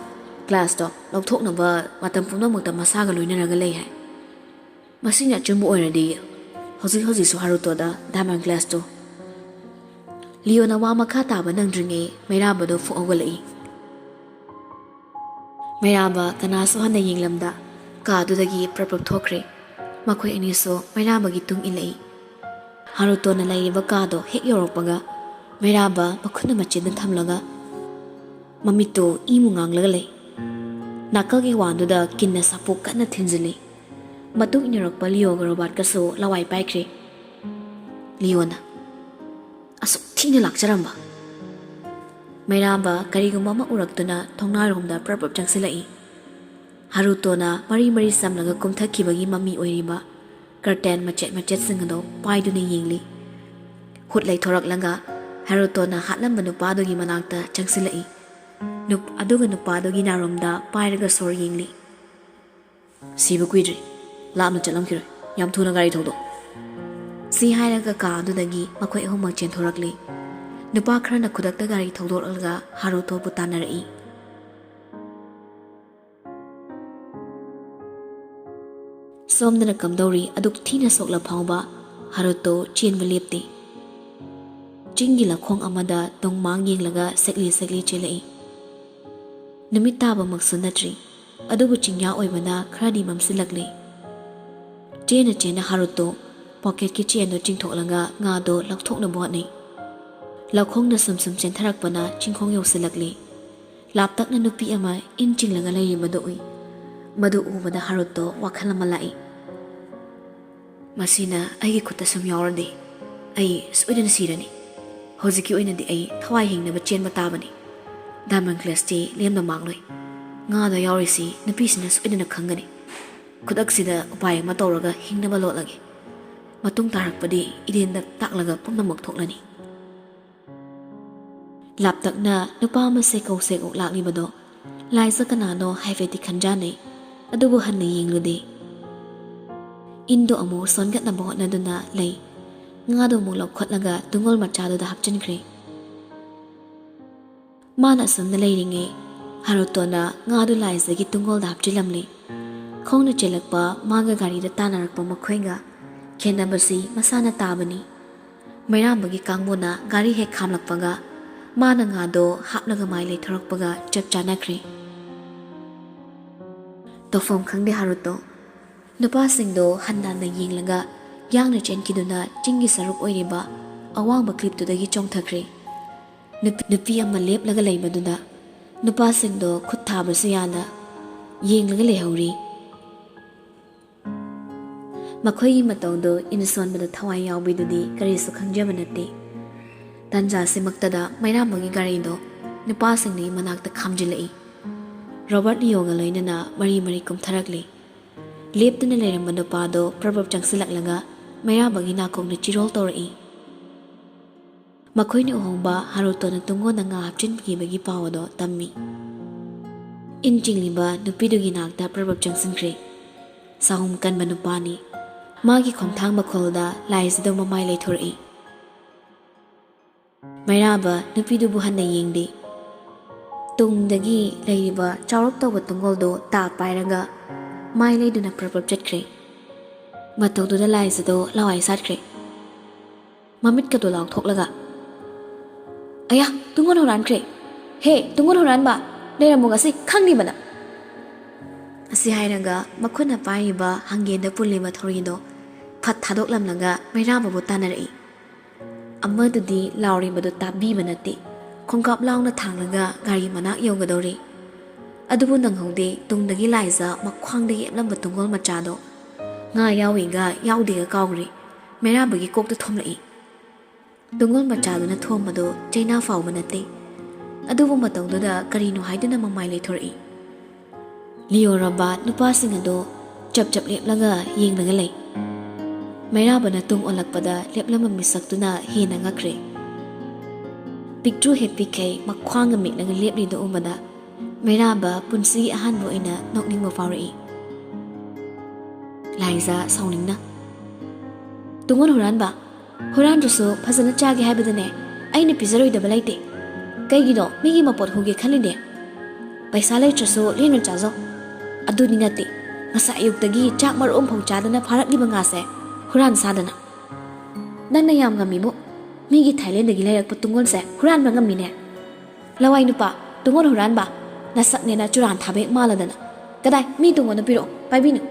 ꯀ꯭ꯂꯥꯁꯇꯣ ꯂꯧꯊꯣꯛꯅꯕ ꯃꯇꯝ ꯄꯨꯝꯅꯃꯛꯇ ꯃꯁꯥꯒ ꯂꯣꯏꯅꯔꯒ ꯂꯩ ꯍꯥꯏ꯫ ꯃꯁꯤꯅ ꯑꯆꯨꯝꯕ ꯑꯣꯏꯔꯗꯤ ꯍꯧꯖꯤꯛ ꯍꯧꯖꯤꯛꯁꯨ ꯍꯥꯔꯨꯇꯣꯗ ꯗꯥꯏꯃꯟ ꯀ꯭ꯂꯥꯁꯇꯣ꯫ ꯂꯤꯌꯣꯅ ꯋꯥ ꯃꯈꯥ ꯇꯥꯕ ꯅꯪꯗ꯭ꯔꯤꯉꯩ ꯃꯩꯔꯥꯕꯗꯣ ꯐꯨꯛ ꯍꯧꯒꯠꯂꯛꯏ꯫ ꯃꯩꯔꯥꯕ ꯀꯅꯥꯁꯨ ꯍꯟꯅ ꯌꯦꯡꯂꯝꯗ ꯀꯥꯗꯨꯗꯒꯤ ꯄ꯭ꯔꯞ ꯄ꯭ꯔꯞ ꯊꯣꯛꯈ꯭ꯔꯦ꯫ ꯃꯈꯣꯏ ꯑꯅꯤꯁꯨ ꯃꯩꯔꯥꯕꯒꯤ ꯇꯨꯡ ꯏꯜꯂꯛꯏ꯫ ꯍꯥꯔꯨꯇꯣꯅ ꯂꯩꯔꯤꯕ ꯀꯥꯗꯣ ꯍꯦꯛ ꯌꯧꯔꯛꯄꯒ ꯃꯩꯔꯥꯕ ꯃꯈꯨꯠꯅ ꯃꯆꯤꯟꯗ ꯊꯝꯂꯒ ꯃꯃꯤꯠꯇꯨ ꯏꯃꯨ ꯉꯥꯡꯂꯒ ꯂꯩ꯫ ꯅꯥꯀꯜꯒꯤ ꯋꯥꯟꯗꯨꯗ ꯀꯤꯟꯅ ꯁꯥꯄꯣꯛ ꯀꯟꯅ ꯊꯤꯟꯖꯤꯜꯂꯤ꯫ ꯃꯇꯨꯡ ꯏꯟꯅꯔꯛꯄ ꯂꯤꯌꯣꯒ ꯔꯣꯕꯥꯔꯠꯀꯁꯨ ꯂꯋꯥꯏ ꯄꯥꯏꯈ꯭ꯔꯦ꯫ ꯂꯤꯌꯣꯅ, "ꯑꯁꯨꯛ ꯊꯤꯅ ꯂꯥꯛꯆꯔꯝꯕ!" ꯃꯩꯔꯥꯕ ꯀꯔꯤꯒꯨꯝꯕ ꯑꯃ ꯎꯔꯛꯇꯨꯅ ꯊꯣꯡꯅꯥꯔꯣꯝꯗ ꯄ꯭ꯔꯞ ꯄ꯭ꯔꯞ ꯆꯪꯁꯤꯜꯂꯛꯏ꯫ ꯍꯥꯔꯨꯇꯣꯅ ꯃꯔꯤ ꯃꯔꯤ ꯆꯝꯂꯒ ꯀꯨꯝꯊꯈꯤꯕꯒꯤ ꯃꯃꯤ ꯑꯣꯏꯔꯤꯕ ꯀꯔꯇꯦꯟ ꯃꯆꯦꯠ ꯃꯆꯦꯠꯁꯤꯡ ꯑꯗꯨ ꯄꯥꯏꯗꯨꯅ ꯌꯦꯡꯂꯤ꯫ ꯈꯨꯠ ꯂꯩꯊꯣꯔꯛꯂꯒ ꯍꯥꯔꯨꯇꯣꯅ ꯍꯥꯠꯂꯝꯕ ꯅꯨꯄꯥꯗꯨꯒꯤ ꯃꯅꯥꯛꯇ ꯆꯪꯁꯤꯜꯂꯛꯏ꯫ ꯅꯨꯞ-, ꯑꯗꯨꯒ ꯅꯨꯄꯥꯗꯨꯒꯤ ꯅꯥꯔꯣꯝꯗ ꯄꯥꯏꯔꯒ ꯁꯣꯔ ꯌꯦꯡꯂꯤ꯫ "ꯁꯤꯕ ꯀꯨꯏꯗ꯭ꯔꯤ, ꯂꯥꯞꯅ ꯆꯠꯂꯝꯈꯤꯔꯣꯏ, ꯌꯥꯝ ꯊꯨꯅ ꯒꯥꯔꯤ ꯊꯧꯗꯣꯛ"꯫ ꯁꯤ ꯍꯥꯏꯔꯒ ꯀꯥ ꯑꯗꯨꯗꯒꯤ ꯃꯈꯣꯏ ꯑꯍꯨꯝꯃꯛ ꯆꯦꯟꯊꯣꯔꯛꯂꯤ꯫ ꯅꯨꯄꯥ ꯈꯔꯅ ꯈꯨꯗꯛꯇ ꯒꯥꯔꯤ ꯊꯧꯗꯣꯔꯛꯂꯒ ꯍꯥꯔꯨꯇꯣꯕꯨ ꯇꯥꯟꯅꯔꯛꯏ꯫ ꯁꯣꯝꯗꯅ ꯀꯝꯗꯧꯔꯤ ꯑꯗꯨꯛ ꯊꯤꯅ ꯁꯣꯛꯂ ꯐꯥꯎꯕ ꯍꯥꯔꯨꯇꯣ ꯆꯦꯟꯕ ꯂꯦꯞꯇꯦ꯫ ꯆꯤꯡꯒꯤ ꯂꯧꯈꯣꯡ ꯑꯃꯗ ꯇꯣꯡꯃꯥꯡ ꯌꯦꯡꯂꯒ ꯁꯦꯛꯂꯤ ꯁꯦꯛꯂꯤ ꯆꯦꯜꯂꯛꯏ꯫ ꯅꯨꯃꯤꯠ ꯇꯥꯕꯃꯛꯁꯨ ꯅꯠꯇ꯭ꯔꯤ, ꯑꯗꯨꯕꯨ ꯆꯤꯡꯌꯥ ꯑꯣꯏꯕꯅ ꯈꯔꯗꯤ ꯃꯝꯁꯤꯜꯂꯛꯂꯤ꯫ ꯆꯦꯟꯅ ꯆꯦꯟꯅ ꯍꯥꯔꯨꯇꯣ ꯄꯣꯀꯦꯠꯀꯤ ꯆꯦꯟꯗꯨ ꯆꯤꯡꯊꯣꯛꯂꯒ ꯉꯥꯗꯣ ꯂꯧꯊꯣꯛꯅꯕ ꯍꯣꯠꯅꯩ꯫ ꯂꯧꯈꯣꯡꯅ ꯁꯨꯝ ꯁꯨꯝ ꯆꯦꯟꯊꯔꯛꯄꯅ ꯆꯤꯡꯈꯣꯡ ꯌꯧꯁꯤꯜꯂꯛꯂꯤ꯫ ꯂꯥꯞꯇꯛꯅ ꯅꯨꯄꯤ ꯑꯃ ꯏꯟ ꯆꯤꯡꯂꯒ ꯂꯩꯔꯤꯕꯗꯨ ꯎꯏ꯫ ꯃꯗꯨ ꯎꯕꯗ ꯍꯥꯔꯨꯇꯣ ꯋꯥꯈꯜ ꯑꯃ ꯂꯥꯛꯏ꯫ "ꯃꯁꯤꯅ ꯑꯩꯒꯤ ꯈꯨꯠꯇ ꯁꯨꯝ ꯌꯥꯎꯔꯗꯤ ꯑꯩ ꯁꯣꯏꯗꯅ ꯁꯤꯔꯅꯤ꯫ ꯍꯧꯖꯤꯛꯀꯤ ꯑꯣꯏꯅꯗꯤ ꯑꯩ ꯊꯋꯥꯏ ꯍꯤꯡꯅꯕ ꯆꯦꯟꯕ ꯇꯥꯕꯅꯤ꯫ ꯗꯥꯏꯃꯟ ꯀ꯭ꯂꯦꯁꯇꯤ ꯂꯦꯝꯅ ꯃꯥꯡꯂꯣꯏ꯫ ꯉꯥꯗ ꯌꯥꯎꯔꯤꯁꯤ ꯅꯨꯄꯤꯁꯤꯅ ꯁꯣꯏꯗꯅ ꯈꯪꯒꯅꯤ꯫ ꯈꯨꯗꯛꯁꯤꯗ ꯎꯄꯥꯏ ꯑꯃ ꯇꯧꯔꯒ ꯍꯤꯡꯅꯕ ꯂꯣꯠꯂꯒꯦ꯫ ꯃꯇꯨꯡ ꯇꯥꯔꯛꯄꯗꯤ ꯏꯔꯦꯟꯗ ꯇꯥꯛꯂꯒ ꯄꯨꯝꯅꯃꯛ ꯊꯣꯛꯂꯅꯤ"꯫ ꯂꯥꯞꯇꯛꯅ ꯅꯨꯄꯥ ꯑꯃ ꯁꯦꯛꯀꯧ ꯁꯦꯛꯎ ꯂꯥꯛꯂꯤꯕꯗꯣ ꯂꯥꯏꯖ ꯀꯅꯥꯅꯣ ꯍꯥꯏꯐꯦꯠꯇꯤ ꯈꯟꯖꯥꯟꯅꯩ, ꯑꯗꯨꯕꯨ ꯍꯟꯅ ꯌꯦꯡꯂꯨꯗꯦ꯫ ꯏꯟꯗꯣ ꯑꯃꯨꯛ ꯁꯣꯟꯒꯠꯅꯕ ꯍꯣꯠꯅꯗꯨꯅ ꯂꯩ꯫ ꯉꯥꯗꯣ ꯑꯃꯨꯛ ꯂꯧꯈꯠꯂꯒ ꯇꯨꯡꯒꯣꯜ ꯃꯆꯥꯗꯨꯗ ꯍꯥꯞꯆꯤꯟꯈ꯭ꯔꯦ꯫ ꯃꯥꯅ ꯑꯁꯨꯝꯅ ꯂꯩꯔꯤꯉꯩ, ꯍꯥꯔꯨꯇꯣꯅ ꯉꯥꯗꯨ ꯂꯥꯏꯖꯒꯤ ꯇꯨꯡꯒꯣꯜꯗ ꯍꯥꯞꯆꯤꯜꯂꯝꯂꯦ꯫ ꯈꯣꯡꯅ ꯆꯦꯜꯂꯛꯄ ꯃꯥꯒ ꯒꯥꯔꯤꯗ ꯇꯥꯟꯅꯔꯛꯄ ꯃꯈꯣꯏꯒ ꯈꯦꯠꯅꯕꯁꯤ ꯃꯁꯥꯅ ꯇꯥꯕꯅꯤ꯫ ꯃꯩꯔꯥꯝꯕꯒꯤ ꯀꯥꯡꯕꯨꯅ ꯒꯥꯔꯤ ꯍꯦꯛ ꯈꯥꯝꯂꯛꯄꯒ, ꯃꯥꯅ ꯉꯥꯗꯣ ꯍꯥꯞꯂꯒ ꯃꯥꯏ ꯂꯩꯊꯣꯔꯛꯄꯒ ꯆꯞ ꯆꯥꯅꯈ꯭ꯔꯦ꯫ ꯇꯧꯐꯝ ꯈꯪꯗꯦ ꯍꯥꯔꯨꯇꯣ꯫ ꯅꯨꯄꯥꯁꯤꯡꯗꯣ ꯍꯟꯗꯥꯟꯅ ꯌꯦꯡꯂꯒ ꯌꯥꯡꯅ ꯆꯦꯟꯈꯤꯗꯨꯅ ꯆꯤꯡꯒꯤ ꯁꯔꯨꯛ ꯑꯣꯏꯔꯤꯕ ꯑꯋꯥꯡꯕ ꯀ꯭ꯂꯤꯞꯇꯨꯗꯒꯤ ꯆꯣꯡꯊꯈ꯭ꯔꯦ꯫ ꯅꯨꯄꯤ, ꯅꯨꯄꯤ ꯑꯃ ꯂꯦꯞꯂꯒ ꯂꯩꯕꯗꯨꯗ ꯅꯨꯄꯥꯁꯤꯡꯗꯣ ꯈꯨꯠ ꯊꯥꯕꯁꯨ ꯌꯥꯅ ꯌꯦꯡꯂꯒ ꯂꯩꯍꯧꯔꯤ꯫ ꯃꯈꯣꯏꯒꯤ ꯃꯇꯧꯗꯨ ꯏꯟ ꯁꯣꯟꯕꯗ ꯊꯋꯥꯏ ꯌꯥꯎꯕꯤꯗꯨꯗꯤ ꯀꯔꯤꯁꯨ ꯈꯪꯖꯕ ꯅꯠꯇꯦ꯫ ꯇꯟꯖꯥꯁꯤꯃꯛꯇꯗ ꯃꯩꯔꯥꯝꯕꯒꯤ ꯒꯥꯔꯤꯗꯣ ꯅꯨꯄꯥꯁꯤꯡꯗꯨꯒꯤ ꯃꯅꯥꯛꯇ ꯈꯥꯝꯖꯤꯜꯂꯛꯏ꯫ ꯔꯣꯕꯥꯔꯠ ꯂꯤꯑꯣꯒ ꯂꯣꯏꯅꯅ ꯃꯔꯤ ꯃꯔꯤ ꯀꯨꯝꯊꯔꯛꯂꯤ꯫ ꯂꯦꯞꯇꯨꯅ ꯂꯩꯔꯝꯕ ꯅꯨꯄꯥꯗꯣ ꯄ꯭ꯔꯞ ꯄ꯭ꯔꯞ ꯆꯪꯁꯤꯜꯂꯛꯂꯒ ꯃꯩꯔꯥꯝꯕꯒꯤ ꯅꯥꯀꯣꯡꯗ ꯆꯤꯔꯣꯜ ꯇꯧꯔꯛꯏ꯫ ꯃꯈꯣꯏꯅ ꯎꯍꯣꯡꯕ ꯍꯥꯔꯨꯇꯣꯅ ꯇꯨꯡꯒꯣꯟꯗ ꯉꯥ ꯍꯥꯞꯆꯤꯟꯈꯤꯕꯒꯤ ꯄꯥꯎ ꯑꯗꯣ ꯇꯝꯃꯤ꯫ ꯏꯟ ꯆꯤꯡꯂꯤꯕ ꯅꯨꯄꯤꯗꯨꯒꯤ ꯅꯥꯛꯇ ꯄ꯭ꯔꯞ ꯄ꯭ꯔꯞ ꯆꯪꯁꯤꯟꯈ꯭ꯔꯦ꯫ ꯆꯍꯨꯝ ꯀꯟꯕ ꯅꯨꯄꯥꯅꯤ꯫ ꯃꯥꯒꯤ ꯈꯣꯡꯊꯥꯡ ꯃꯈꯣꯜꯗ ꯂꯥꯏꯖꯗꯣ ꯃꯃꯥꯏ ꯂꯩꯊꯣꯔꯛꯏ꯫ ꯃꯩꯔꯥꯕ ꯅꯨꯄꯤꯗꯨꯕꯨ ꯍꯟꯅ ꯌꯦꯡꯗꯦ꯫ ꯇꯨꯡꯗꯒꯤ ꯂꯩꯔꯤꯕ ꯆꯥꯎꯔꯞ ꯇꯧꯕ ꯇꯨꯡꯒꯣꯜꯗꯨ ꯇꯥ ꯄꯥꯏꯔꯒ ꯃꯥꯏ ꯂꯩꯗꯨꯅ ꯄ꯭ꯔꯞ ꯄ꯭ꯔꯞ ꯆꯠꯈ꯭ꯔꯦ꯫ ꯃꯇꯧꯗꯨꯗ ꯂꯥꯏꯖꯗꯣ ꯂꯋꯥꯏ ꯁꯥꯠꯈ꯭ꯔꯦ꯫ ꯃꯃꯤꯠꯀꯗꯣ ꯂꯥꯎꯊꯣꯛꯂꯒ, "ꯑꯌꯥ, ꯇꯨꯡꯒꯣꯟ ꯍꯨꯔꯥꯟꯈ꯭ꯔꯦ! ꯍꯦ, ꯇꯨꯡꯒꯣꯟ ꯍꯨꯔꯥꯟꯕ! ꯂꯩꯔꯝꯃꯨ ꯉꯁꯤ, ꯈꯪꯅꯤꯕ ꯅꯪ!" ꯑꯁꯤ ꯍꯥꯏꯔꯒ ꯃꯈꯨꯠꯅ ꯄꯥꯏꯔꯤꯕ ꯍꯪꯒꯦꯟꯗ ꯄꯨꯜꯂꯤꯕ ꯊꯧꯔꯤꯗꯣ ꯐꯠ ꯊꯥꯗꯣꯛꯂꯝꯂꯒ ꯃꯩꯔꯥꯕꯕꯨ ꯇꯥꯟꯅꯔꯛꯏ꯫ ꯑꯃꯗꯨꯗꯤ ꯂꯥꯎꯔꯤꯕꯗꯨ ꯇꯥꯕꯤꯕ ꯅꯠꯇꯦ, ꯈꯣꯡꯀꯥꯞ ꯂꯥꯎꯅ ꯊꯥꯡꯂꯒ ꯒꯥꯔꯤ ꯃꯅꯥꯛ ꯌꯧꯒꯗꯧꯔꯤ꯫ ꯑꯗꯨꯕꯨ ꯅꯪꯍꯧꯗꯦ, ꯇꯨꯡꯗꯒꯤ ꯂꯥꯏꯖ ꯃꯈ꯭ꯋꯥꯡꯗ ꯌꯦꯞꯂꯝꯕ ꯇꯨꯡꯒꯣꯜ ꯃꯆꯥꯗꯣ ꯉꯥ ꯌꯥꯎꯏꯒ ꯌꯥꯎꯗꯦꯒ ꯀꯥꯎꯔꯦ꯫ ꯃꯩꯔꯥꯕꯒꯤ ꯀꯣꯛꯇ ꯊꯣꯝꯂꯛꯏ꯫ ꯇꯨꯡꯒꯣꯜ ꯃꯆꯥꯗꯨꯅ ꯊꯣꯝꯕꯗꯨ ꯆꯩꯅꯥ ꯐꯥꯎꯕ ꯅꯠꯇꯦ꯫ ꯑꯗꯨꯕꯨ ꯃꯇꯧꯗꯨꯗ ꯀꯔꯤꯅꯣ ꯍꯥꯏꯗꯨꯅ ꯃꯃꯥꯏ ꯂꯩꯊꯣꯔꯛꯏ꯫ ꯂꯤꯑꯣ ꯔꯣꯕꯥꯔꯠ ꯅꯨꯄꯥꯁꯤꯡ ꯑꯗꯨ ꯆꯞ ꯆꯞ ꯂꯦꯞꯂꯒ ꯌꯦꯡꯂꯒ ꯂꯩ꯫ ꯃꯩꯔꯥꯕꯅ ꯇꯨꯡ ꯑꯣꯜꯂꯛꯄꯗ ꯂꯦꯞꯂꯝꯕ ꯃꯤꯁꯛꯇꯨꯅ ꯍꯦꯟꯅ ꯉꯛꯈ꯭ꯔꯦ꯫ ꯄꯤꯛꯇ꯭ꯔꯨ ꯍꯦꯛ ꯄꯤꯛꯈꯩ ꯃꯈ꯭ꯋꯥꯡꯒ ꯃꯤꯠꯂꯒ ꯂꯦꯞꯂꯤꯗꯨ ꯎꯕꯗ ꯃꯩꯔꯥꯕ ꯄꯨꯟꯁꯤꯒꯤ ꯑꯍꯥꯟꯕ ꯑꯣꯏꯅ ꯅꯣꯛꯅꯤꯡꯕ ꯐꯥꯎꯔꯛꯏ꯫ ꯂꯥꯏꯖ ꯁꯥꯎꯅꯤꯡꯅ, "ꯇꯨꯡꯒꯣꯟ ꯍꯨꯔꯥꯟꯕ, ꯍꯨꯔꯥꯟꯗ꯭ꯔꯁꯨ ꯐꯖꯅ ꯆꯥꯒꯦ ꯍꯥꯏꯕꯗꯅꯦ ꯑꯩꯅ ꯄꯤꯖꯔꯣꯏꯗꯕ ꯂꯩꯇꯦ꯫ ꯀꯩꯒꯤꯅꯣ ꯃꯤꯒꯤ ꯃꯄꯣꯠ ꯍꯨꯒꯦ ꯈꯜꯂꯤꯅꯦ? ꯄꯩꯁꯥ ꯂꯩꯇ꯭ꯔꯁꯨ ꯂꯦꯝꯅ ꯆꯥꯖꯧ꯫ ꯑꯗꯨꯗꯤ ꯅꯠꯇꯦ, ꯉꯁꯥꯏ ꯑꯌꯨꯛꯇꯒꯤ ꯆꯥꯛ ꯃꯔꯨꯝ ꯐꯥꯎ ꯆꯥꯗꯅ ꯐꯥꯔꯛꯂꯤꯕ ꯉꯥꯁꯦ ꯍꯨꯔꯥꯟ ꯁꯥꯗꯅ꯫ ꯅꯪꯅ ꯌꯥꯝ ꯉꯝꯃꯤꯕꯨ, ꯃꯤꯒꯤ ꯊꯥꯏꯂꯦꯟꯗꯒꯤ ꯂꯩꯔꯛꯄ ꯇꯨꯡꯒꯣꯟꯁꯦ ꯍꯨꯔꯥꯟꯕ ꯉꯝꯃꯤꯅꯦ꯫ ꯂꯋꯥꯏ ꯅꯨꯄꯥ, ꯇꯨꯡꯒꯣꯟ ꯍꯨꯔꯥꯟꯕ, ꯅꯁꯛꯅꯦꯅ ꯆꯨꯔꯥꯟ ꯊꯥꯕ ꯍꯦꯛ ꯃꯥꯜꯂꯗꯅ꯫ ꯀꯗꯥꯏ, ꯃꯤ ꯇꯨꯡꯒꯣꯟꯗꯣ ꯄꯤꯔꯛꯑꯣ, ꯄꯥꯏꯕꯤꯅꯨ!"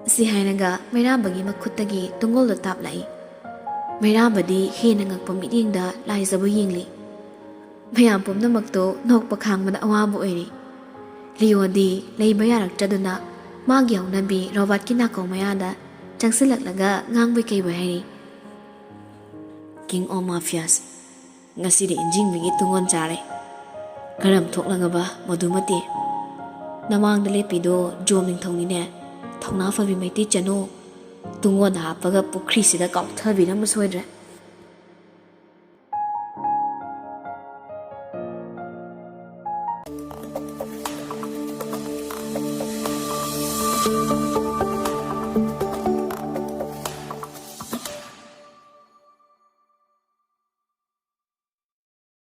ꯑꯁꯤ ꯍꯥꯏꯔꯒ ꯃꯩꯔꯥꯕꯒꯤ ꯃꯈꯨꯠꯇꯒꯤ ꯇꯨꯡꯒꯣꯜꯗꯣ ꯇꯥꯞꯂꯛꯏ꯫ ꯃꯩꯔꯥꯕꯗꯤ ꯍꯦꯟꯅ ꯉꯛꯄ ꯃꯤꯠꯌꯦꯡꯗ ꯂꯥꯏꯖꯕꯨ ꯌꯦꯡꯂꯤ꯫ ꯃꯌꯥꯝ ꯄꯨꯝꯅꯃꯛꯇꯨ ꯅꯣꯛꯄ ꯈꯥꯡꯕꯗ ꯑꯋꯥꯕ ꯑꯣꯏꯔꯤ꯫ ꯂꯤꯑꯣꯗꯤ ꯂꯩꯕ ꯌꯥꯔꯛꯇ꯭ꯔꯗꯨꯅ ꯃꯥꯒꯤ ꯍꯧꯅꯕꯤ ꯔꯣꯕꯥꯔꯠꯀꯤ ꯅꯥꯀꯧ ꯃꯌꯥꯗ ꯆꯪꯁꯤꯜꯂꯛꯂꯒ ꯉꯥꯡꯕꯣꯏ ꯀꯩꯕꯣꯏ ꯍꯥꯏꯔꯤ, "King of Mafias, ꯉꯁꯤꯗꯤ ꯏꯟꯖꯤꯡꯕꯤꯒꯤ ꯇꯨꯡꯒꯣꯟ ꯆꯥꯔꯦ꯫ ꯀꯔꯝ ꯊꯣꯛꯂꯒꯕ ꯃꯗꯨꯃꯇꯤ? ꯅꯃꯥꯡꯗ ꯂꯦꯞꯄꯤꯗꯣ ꯖꯣꯝ ꯅꯤꯡꯊꯧꯅꯤꯅꯦ꯫ ꯊꯧꯅꯥ ꯐꯕꯤ ꯃꯩꯇꯩ ꯆꯅꯨ, ꯇꯨꯡꯒꯣꯟꯗ ꯍꯥꯞꯄꯒ ꯄꯨꯈ꯭ꯔꯤꯁꯤꯗ ꯀꯥꯎꯊꯕꯤꯔꯝꯕ ꯁꯣꯏꯗ꯭ꯔꯦ꯫